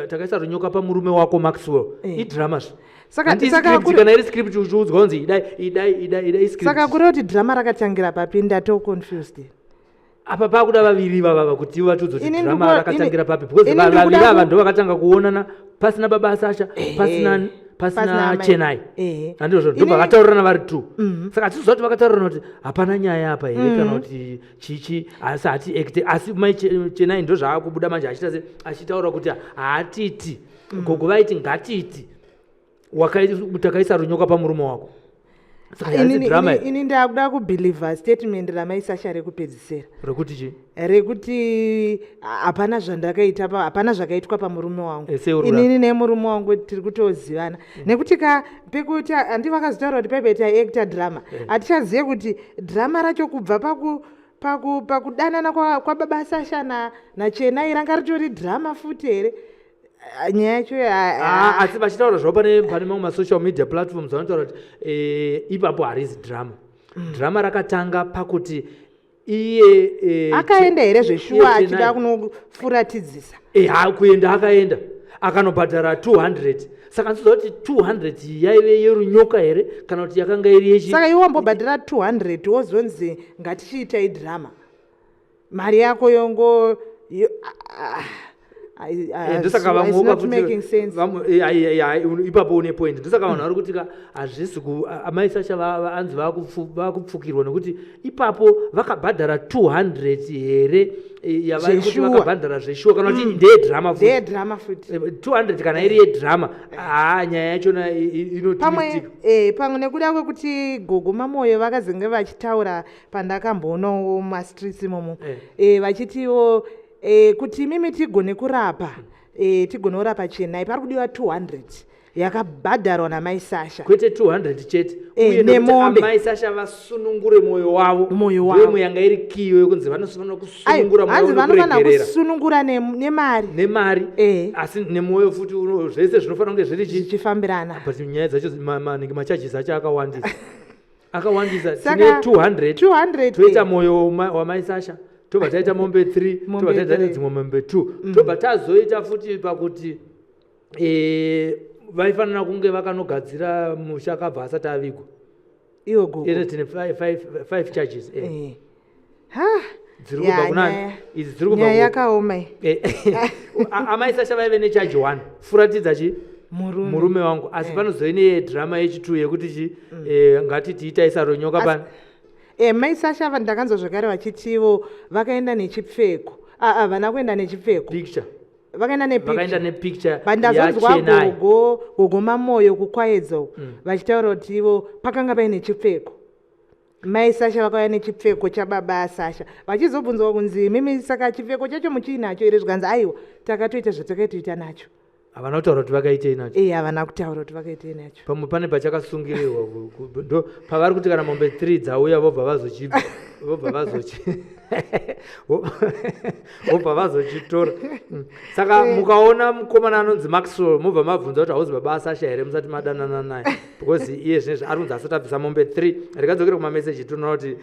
B: takaisa runyoka pamurume wako Maxwell. Idrama zve.
C: Saka
B: Kana iri script, uchiudzwa kunzi idai, idai, idai, idai, iscript.
C: Saka kureva kuti drama rakatangira papi? Ndato confused.
B: Apa pakuda vaviri vavava kuti ivo vatiudze kuti
C: Ini
B: drama rakatangira papi, because
C: ini ndikuda
B: vaviri ava ndo vakatanga kuonana pasina baba Sasha, pasina
C: pasina
B: pasina
C: amai.
B: Chenai. Handizvo? Ndo vakataurirana vari two. Saka hatiziva kuti vakataurirana kuti hapana nyaya apa here, kana kuti chichi, asi hati acte. Asi mai Chenai ndo zvaakubuda manje achiita se achitaura kuti haatiti gogo vaiti ngatiti takaisa runyoka pamurume wako. Saka harisi drama iri.
C: Ini ndakuda kubhilivha statement ramai Sasha rekupedzisira.
B: Rekuti chii?
C: Rekuti hapana zvandakaita hapana zvakaitwa pamurume wangu.
B: Eh, sei uri kurapa?
C: Inini nemurume wangu tiri kutozivana, nekuti ka pekuti handi vakazotaura kuti paipe taiacta drama. Hatichazive kuti drama racho kubva pakudanana kwababa Sasha naChenai ranga ritori drama futi here? Ah, nyaya yacho
B: Ah, asi vachitaura zvavo pane mamwe masocial media platforms vanotaura kuti ipapo harizi drama. Drama rakatanga pakuti iye
C: akaenda here zveshuwa
B: iye
C: achida kunofuratidzisa?
B: Ha, kuenda akaenda, akanobhadhara 200. Saka ndinoziva kuti 200 iyi yaive yerunyoka here kana kuti yakanga iri yechi?
C: Saka iwe wambobhadhara 200, wozonzi ngatichiitai drama, mari yako yongo
B: Ndosaka vamwe
C: it's not making sense.
B: Ipapo une point. Ndosaka vanhu vari kuti ka hazvisi amai Sasha anzi vakupfukirwa, nekuti ipapo vakabhadhara 200 here, yavari kuti
C: Zveshuwa.
B: vakabhadhara zveshuwa, kana kuti ndeyedrama futi?
C: Ndeyedrama futi.
B: 200 kana iri yedrama, haa, nyaya yachona
C: Pamwe
B: inotwistika.
C: Pamwe nekuda kwekuti gogo Mamoyo vakazenge vachitaura pandakamboonawo mumastreets imomo, vachitiwo kuti imimi tigone kurapa, tigone kurapa Chenai, pari kudiwa 200 yakabhadharwa namai Sasha.
B: Kwete 200 chete, uye nekuti
C: nemombe.
B: amai Sasha vasunungure mwoyo wavo.
C: Mwoyo wavo.
B: Ndoimwe yanga iri kiyo yekunzi vanofanira
C: Aiwa,
B: kusunungura mwoyo
C: hanzi vanofanira
B: nekuregerera
C: kusunungura nemari.
B: Nemari. Asi nemwoyo futi zvese zvinofanira kunge zviri chi
C: Zvichifambirana.
B: But nyaya dzacho manenge macharges acho akawandisa, akawandisa.
C: Saka
B: Tine 200,
C: 200,
B: toita mwoyo wamai Sasha, tobva taita mombe 3,
C: Mombe
B: tobva taita
C: 3.
B: dzimwe mombe 2, tobva tazoita futi pakuti vaifanira kunge vakanogadzira musha akabva asati avigwa.
C: Iwo gogo.
B: Ine tine five charges.
C: Ha,
B: Dziri kubva
C: ya,
B: kunani? Idzi dziri kubva
C: nyaya yakaoma iyi.
B: Amai Sasha vaive necharge 1, furatidza chi
C: Murume.
B: Murume wangu. Asi panozoine drama yechi2 yekuti chi ngatiti itaisa runyoka
C: Asi-
B: pani.
C: Mai Sasha ndakanzwa zvakare vachitivo vakaenda nechipfeko. Ah, havana kuenda nechipfeko.
B: Picture.
C: Vakaenda
B: Vakaenda
C: nepicture.
B: Nepicture
C: But ndazonzwa
B: yaChenai.
C: gogo Mamoyo kuKwaedza uku vachitaura kuti ivo pakanga paine chipfeko. Mai Sasha vakauya nechipfeko chababa Sasha, vachizobvunzwa kunzi mimi saka chipfeko chacho muchiinacho here, zvikanzi aiwa, takatoita zvatakaitoita nacho.
B: Havana kutaura kuti vakaitei nacho.
C: Havana kutaura kuti vakaitei nacho.
B: Pamwe pane pachakasungirirwa ndo pavari kuti kana mombe 3 dzauya, vobva vazochitora. Saka mukaona mukomana anonzi Maxwell, mobva mabvunza kuti hauzi baba aSasha here musati madanana naye, because iye zvinezvi ari kunzi asati abvisa mombe 3. Rikadzokera kumameseji, toona kuti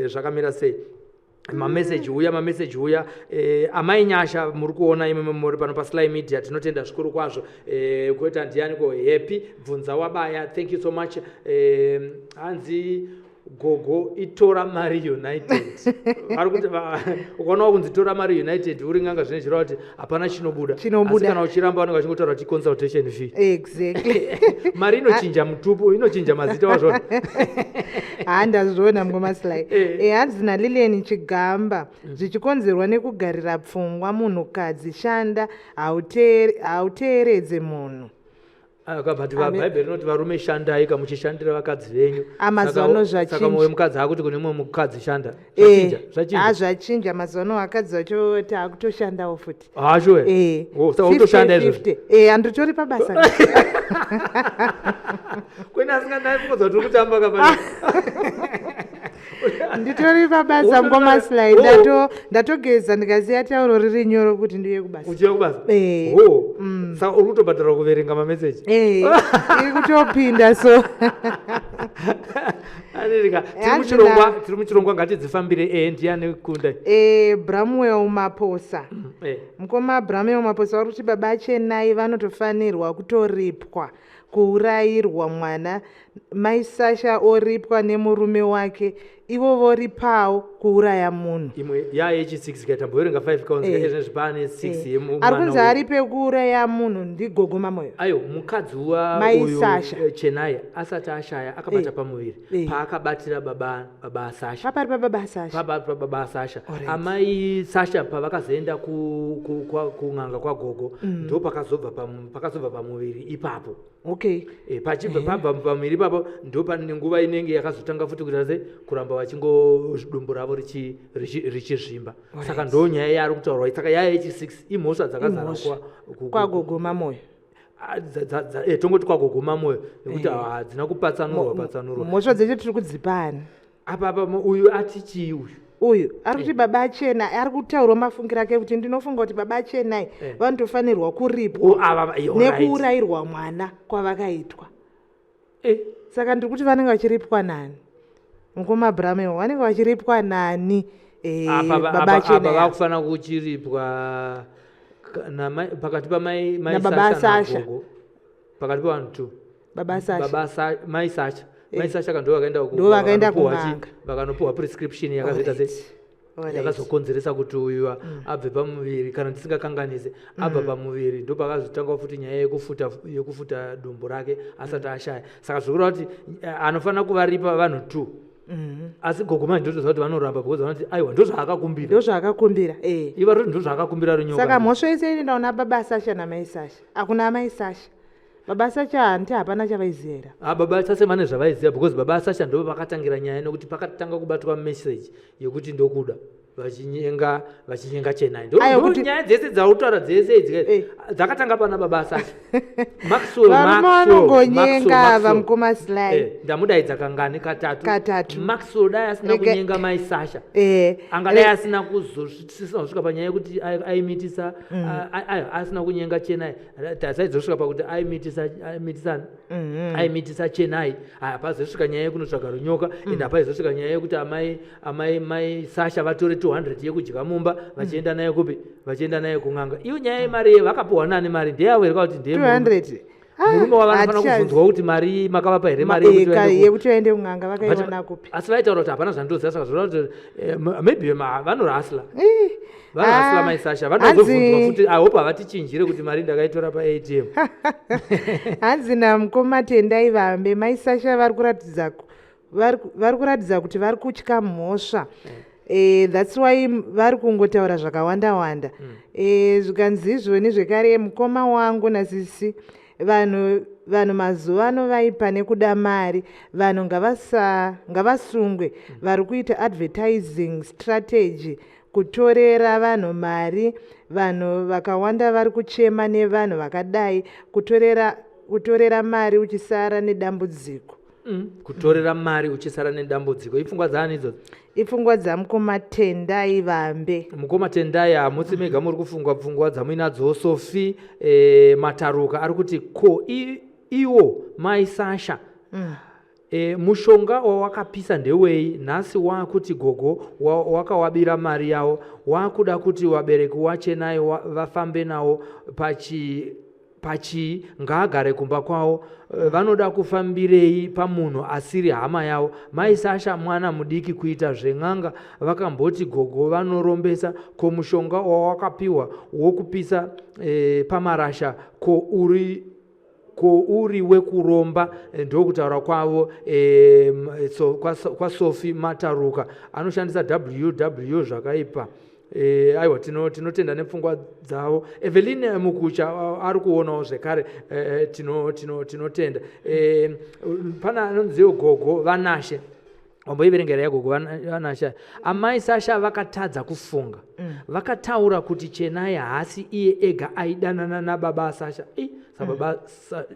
B: zvakamira sei. Mameseji uya, mameseji uya. Amai Nyasha, muri kuona imimi muri pano paSly Media, tinotenda zvikuru kwazvo. Kweta ndianiko? Happy Bvunza Wabaya, thank you so much. Hanzi gogo itora mari united. Vari kuti ukaonawo kunzi tora mari united uri nganga, zvine zvireva kuti hapana chinobuda.
C: Chinobuda.
B: Asi kana uchiramba, vanenge vachingotaura kuti consultation fee. Mari inochinja mutupo, inochinja mazita wazvona.
C: Ha, ndazviona mukomaslai. Hanzi naLilian Chigamba, zvichikonzerwa nekugarira pfungwa. Munhukadzi shanda, hauteeredze munhu.
B: But bhaibheri rinoti varume shandai kamuchishandira vakadzi venyu.
C: Ah, mazuva ano
B: Saka
C: zvachinja.
B: mumwe mukadzi akuti kune mumwe mukadzi shanda. Zvachinja. Zvachinja.
C: Ha, zvachinja. Mazuva ano vakadzi vacho taakutoshandawo futi.
B: Hasho. Oh, saka utoshanda izvozvo?
C: 50-50. Handitori pabasa.
B: Kwene asingandaifungodza kuti uri kutamba kapa.
C: Nditori pabasa, mukomaslai. Ndatogeza ndikasiya tauro riri nyoro kuti ndiuye kubasa.
B: Uchiuya kubasa? Oh, saka uri kutobhadharwa kuverenga mameseji?
C: Iri kutopinda so.
B: Anirika tiri
C: Hanzi
B: muchirongwa, tiri muchirongwa Ngatidzifambire. Ndiani kunda?
C: Bramwell Maposa. Mukoma Bramwell Maposa vari kuti baba Chenai vanotofanirwa kutoripwa kuurayirwa mwana. Mai Sasha oripwa nemurume wake. Ivo voripawo kuuraya munhu.
B: Imwe yayechi6 katamboverenga 5 counts. Ezvinezvi paane 6.
C: Ari kunzi aripe kuuraya munhu ndigogo Mamoyo.
B: Ayo, mukadzi wa
C: Mai
B: uyu,
C: Sasha.
B: Chenai asati ashaya akabata pamuviri. Paakabatira baba Sasha.
C: Papari pababa Sasha.
B: Pababa baba Sasha. Amai Sasha pavakazoenda kun'anga kwagogo, ndo pakazobva pamuviri ipapo. Pachibva pabva pamuviri ipapo, ndo pane nguva inenge yakazotanga futi kuita se kuramba vachingo dumbu ravo richizvimba. Saka ndo nyaya yaari kutaurwa. Saka yaya yechi6 imhosva dzakazara
C: Imhosva. Kwagogo Mamoyo.
B: Ah, tongoti kwagogo Mamoyo nekuti hadzina kupatsanurwa patsanurwa.
C: Mhosva dzecho tiri kudzipani?
B: Apa uyu ati chii uyu?
C: Uyu ari kuti baba Chenai, ari kutaurawo mafungiro ake kuti ndinofunga kuti baba Chenai vanotofanirwa kuripwa
B: Oh, ava, alright.
C: nekuurayirwa mwana kwavakaitwa. Saka ndiri kuti vanenge vachiripwa nani, mukoma Brameo? Vanenge vachiripwa nani?
B: Apa
C: Baba
B: apa
C: Chenai
B: vakufanira kuchiripwa pakati pamai mai
C: Nababa
B: Sasha
C: Sasha.
B: nagogo, pakati pavanhu two.
C: Baba Sasha.
B: Baba mai Sasha, mai Sasha ka ndo vakaenda
C: Ndo vakaenda
B: vakanopuhwa
C: kun'anga.
B: Vakanopuhwa prescription yakazoita se yakazokonzeresa kuti uyu abve pamuviri. Kana ndisingakanganise, abva pamuviri ndo pakazotanga futi nyaya yekufuta dumbu rake asati ashaya. Saka zvikureva kuti anofanira kuvaripa vanhu two. Asi gogo manje ndotoziva kuti vanoramba because vanoti aiwa, ndo zvaakakumbira.
C: Ndo zvaakakumbira.
B: Iva roti ndo zvaakakumbira runyoka.
C: Saka mhosva yese inoenda kuna baba Sasha namai Sasha. Hakuna mai Sasha, baba Sasha hanti hapana chavaiziva here?
B: Ah, baba Sasha vane zvavaiziva because baba Sasha ndo vakatangira nyaya, nekuti pakatanga kubatwa message yekuti ndokuda, vachinyenga Chenai.
C: Aiwa,
B: Ndo nyaya dzese dzautaura dzese idzi dzakatanga pana baba Sasha. Maxwell,
C: Varume
B: Maxwell,
C: vanongonyenga
B: Maxwell, Maxwell.
C: vamukoma Sly.
B: Ndamudaidza kangani? Katatu.
C: Katatu.
B: Maxwell dai asina kunyenga mai Sasha, angadai asina kuzosvika panyaya yekuti aimitisa, asina kunyenga Chenai, tasaizosvika pakuti aimitisa, aimitisana, aimitisa Chenai. Hapazosvika nyaya yekunotsvaga runyoka, ende hapaizosvika nyaya yekuti amai mai Sasha vatore 200 yekudya mumba vachienda nayo kupi? Vachienda nayo kun'anga. Iyo nyaya yemari ye vakapiwa nani? Mari ndeyavo here kuti ndeye murume?
C: 200.
B: Murume wavanofanira
C: Hatichazi.
B: kubvunzwa kuti mari makavapa here, mari yekuti vaende
C: Yekuti vaende kun'anga vakaiwana kupi?
B: Asi vaitaura kuti hapana zvandoziva. Saka zvoreva kuti maybe vanorasla, vanorasla. Mai Sasha vanozobvunzwa futi. I hope havatichinjire kuti mari ndakaitora paATM.
C: Hanzi namukoma Tendai Vambe, mai Sasha vari kuratidza kuti vari kutya mhosva. That's why vari kungotaura zvakawanda wanda. Zvikanzi izvoni zvekare, mukoma wangu nasisi, vanhu mazuva ano vaipa nekuda mari. Vanhu ngavasungwe vari kuita advertising strategy kutorera vanhu mari. Vanhu vakawanda vari kuchema nevanhu vakadai, kutorera mari uchisara nedambudziko.
B: Kutorera mari uchisara nedambudziko, ipfungwa dzaani idzodzo?
C: Ipfungwa dzamukoma Tendai Vambe.
B: Mukoma Tendai, hamusi mega muri kufunga pfungwa dzamuinadzo. Sofi Mataruka ari kuti ko iwo mai Sasha, mushonga wawakapisa ndewei? Nhasi waakuti gogo wakawabira mari yavo, waakuda kuti vabereki waChenai vafambe nawo pachii? Ngaagare kumba kwavo. Vanoda kufambirei pamunhu asiri hama yavo? Mai Sasha mwana mudiki kuita zven'anga. Vakamboti gogo vanorombesa. Ko mushonga wawakapiwa wokupisa pamarasha, ko uri wekuromba? Ndokutaura kwavo, so, kwaSofi Mataruka anoshandisa ww zvakaipa. Aiwa, tinotenda nepfungwa dzavo. Evelyn Mukucha ari kuonawo zvekare. Tinotenda. Pana anonziwo gogo Vanashe, wamboiverengera yagogo Vanashe. Amai Sasha vakatadza kufunga. Vakataura kuti Chenai haasi iye ega aidanana nababa Sasha. Sababa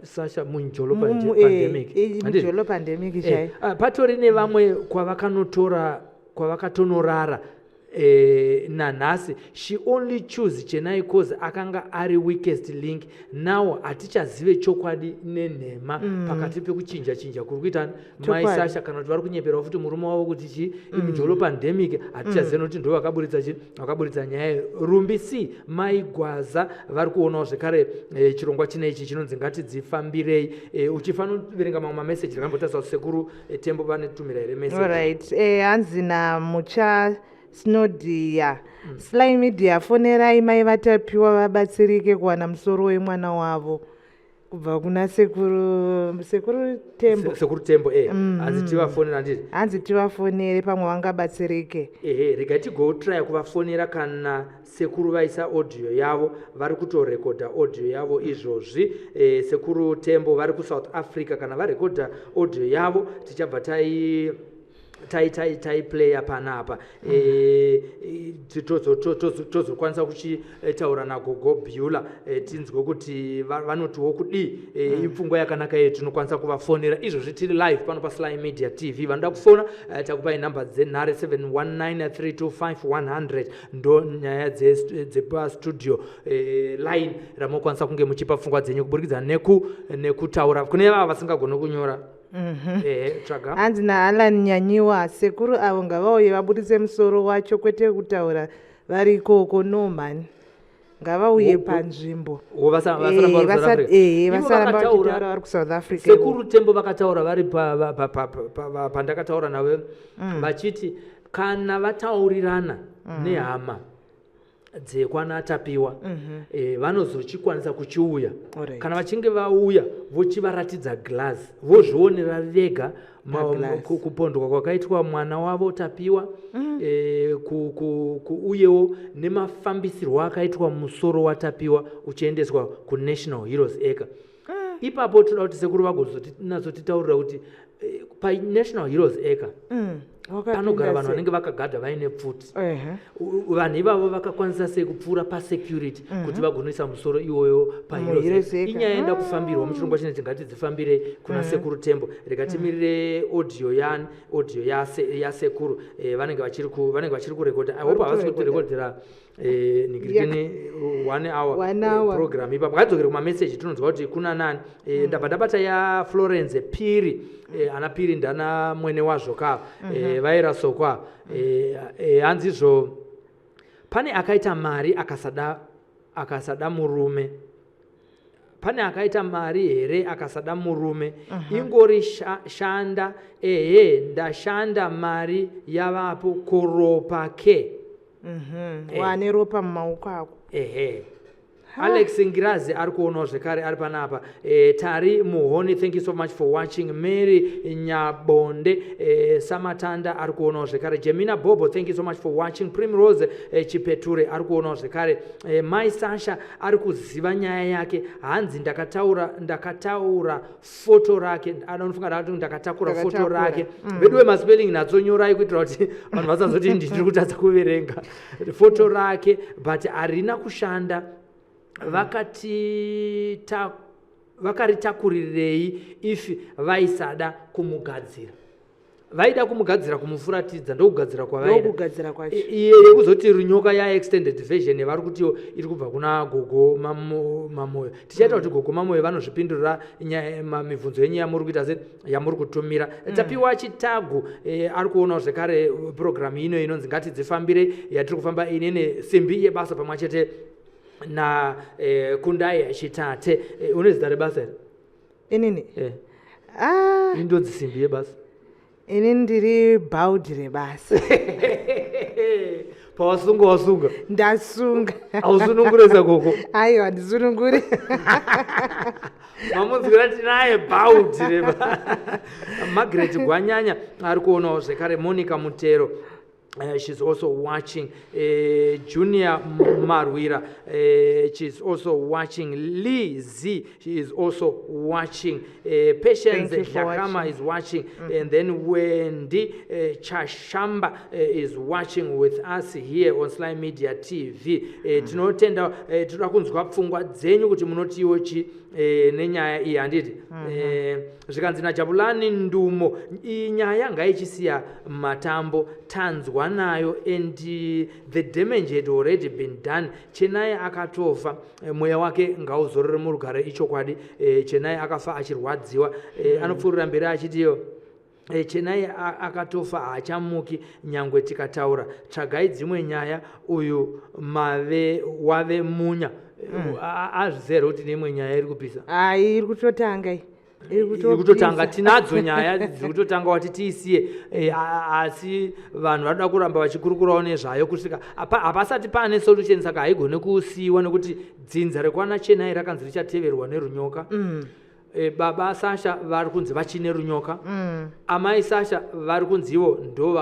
B: Sasha munjolo pandemic. Handiti?
C: Mujolo pandemic chai.
B: Patori nevamwe kwavakanotora, kwavakatonorara. Nanhasi she only choose Chenai cause akanga ari weakest link. Now hatichazive chokwadi nenhema pakati pekuchinja chinja kuri kuita mai Sasha, kana kuti vari kunyeperawo futi murume wavo kuti chi imujolo pandemic. Hatichazive nokuti ndo vakaburitsa chi, vakaburitsa nyaya. Rumbi C Mai Gwaza vari kuonawo zvekare chirongwa chinechi chinonzi Ngatidzifambirei. Uchifanira kuverenga mamwe mameseji, ndakambotarisa kuti sekuru Tembo vanetumira here message.
C: Alright, hanzi naMucha Snodia, Sly Media, fonerai mai vaTapiwa vabatsirike kuwana musoro wemwana wavo kubva kuna sekuru Tembo.
B: Sekuru Tembo, hanzi tivafonera, handiti?
C: Hanzi tivafonere, pamwe vangabatsirike.
B: Ehe, regai tigotraya kuvafonera kana sekuru vaisa audio yavo. Vari kutorekodha audio yavo izvozvi. Sekuru Tembo vari kuSouth Africa. Kana varekodha audio yavo, tichabva tai taiplaya panapa. Tozokwanisa kuchitaura nagogo Bula, tinzwe kuti vanotiwo kudii. Ipfungwa yakanaka iyo, tinokwanisa kuvafonera izvozvi tiri live pano paSly Media TV. Vanoda kufona, takupai nhamba dzenhare 719 325 100, ndo nyaya dzepastudio line ramunokwanisa kunge muchipa pfungwa dzenyu kuburikidza nekutaura kune vava vasingagoni kunyora. Ehe, tsvaga.
C: Hanzi naAlan Nyanyiwa, sekuru avo ngavauye vabudise musoro wacho, kwete kutaura vari ikoko. No mani, ngavauye panzvimbo.
B: Wo vasaramba vari kuSouth Africa. Ivo
C: vasaramba vachitaura vari kuSouth Africa.
B: Sekuru Tembo vakataura vari pandakataura navo vachiti kana vataurirana nehama dzekwana Tapiwa, vanozochikwanisa kuchiuya. Kana vachinge vauya, vochivaratidza glass, vozvionera vega
C: Paglass.
B: kupondwa kwakaitwa mwana wavo Tapiwa, uyewo nemafambisirwo akaitwa musoro waTapiwa uchiendeswa kuNational Heroes Acre. Ipapo toda kuti sekuru vagozonatsotitaurira kuti paNational Heroes Acre
C: Wakapinda
B: panogara vanhu
C: sei?
B: Vanenge vakagadha vaine pfuti. Vanhu ivavo vakakwanisa sei kupfuura pasecurity kuti vagonoisa musoro iwoyo
C: MuHeroes
B: paHeroes?
C: Acre.
B: Inyaya yenda kufambirwa muchirongwa chine Tingati Dzifambire kuna sekuru Tembo. Rega timirire audio yani, audio yasekuru. Vanenge vachiri kurekodha. I hope havasi
C: kutorekodha.
B: kutirekodhera ningirikini one hour
C: One hour.
B: Program ipapo. Ngatidzokere kumameseji, tinonzwa kuti kuna nani. Ndabva ndabata yaFlorence Piri. Ana Piri ndana mwene wazvo ka, vaira sokwa. Hanzi izvo pane akaita mari akasada murume. Pane akaita mari here akasada murume? Ingori shanda. Ehe, ndashanda, mari yavapo, koropa ke.
C: Wane ropa mumaoko ako.
B: Ehe, Alex Ngirazi ari kuonawo zvekare, ari panapa. Tari Muhoni, thank you so much for watching. Mary Nyabonde, Samatanda ari kuonawo zvekare. Jemina Bobo, thank you so much for watching. Primrose Chipeture ari kuonawo zvekare. Mai Sasha ari kuziva nyaya yake. Hanzi ndakataura foto rake. Anofunga ndakati ndakatakura foto
C: Ndakatakura.
B: rake. Vedu vemaspelling, natsonyorai kuitira kuti vanhu vasazoti ndiri kutadza kuverenga. Foto rake, but harina kushanda. Vakaritakurirei if vaisada kumugadzira? Vaida kumugadzira, kumufuratidza, ndokugadzira kwavaida.
C: Ndokugadzira kwacho.
B: Iye yekuzoti runyoka yaextended version yavari kutiwo iri kubva kuna gogo Mamoyo. Tichaita kuti gogo Mamoyo vanozvipindurira mibvunzo yenyu yamuri kuita se yamuri kutumira. Tapiwa Chitagu ari kuonawo zvekare purogiramu ino inonzi Ngatidzifambire, yatiri kufamba inene Simbi Yebasa pamwe chete na Kundai Chitate. Une zita rebasa here?
C: Inini? Ah,
B: Indonzi Simbi Yebasa.
C: Ini ndiri bhaudhi rebasa.
B: Pawasunga, wasunga.
C: Ndasunga.
B: Hausununguresa gogo?
C: Aiwa, ndisunungure.
B: Mamunzwira, tinaye bhaudhi reba. Margaret Gwanyanya ari kuonawo zvekare. Monica Mutero, she's also watching. Junior Marwira, she's also watching. Lee Z, she is also watching. Patience
C: Thank you for
B: Jakama
C: watching.
B: Is watching. And then Wendy Chashamba is watching with us here on Sly Media TV. Tinotenda, tinoda kunzwa pfungwa dzenyu kuti munotiwo chi nenyaya iyi, handiti? Zvikanzi naJabulani Ndumo, iyi nyaya ngaichisiya matambo, tanzwa. Tarasikirwa nayo and the damage had already been done. Chenai akatofa, mweya wake ngauzorore murugare. Ichokwadi, Chenai akafa achirwadziwa. Anopfuurira mberi achitiyo, Chenai akatofa, haachamuki nyangwe tikataura. Tsvagai dzimwe nyaya, uyu mave wave munya. Azviziva here kuti neimwe nyaya iri kupisa?
C: Hai, iri kutotanga iyi. Iri
B: Iri kutotanga. Tinadzo nyaya dziri kutotanga, wati tiisiye, asi vanhu vanoda kuramba vachikurukurawo nezvayo kusvika hapasati paane solution. Saka haigone kusiyiwa nekuti dzinza rekwana Chenai rakanzi richateverwa nerunyoka. Baba Sasha vari kunzi vachine runyoka. Amai Sasha vari kunzivo ndo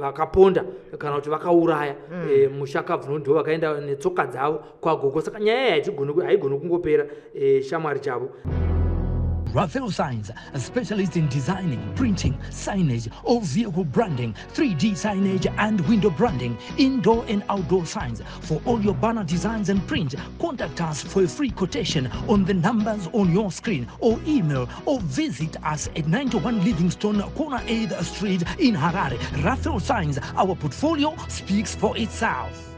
B: vakaponda kana kuti vakauraya mushakabvu, ndo vakaenda netsoka dzavo kwagogo. Saka nyaya iyi haigoni kungopera, shamwari chavo.
A: Raphael Signs, a specialist in designing, printing, signage, all vehicle branding, 3D signage and window branding, indoor and outdoor signs. For all your banner designs and print, contact us for a free quotation on the numbers on your screen or email or visit us at 91 Livingstone, corner 8th Street in Harare. Raphael Signs, our portfolio speaks for itself.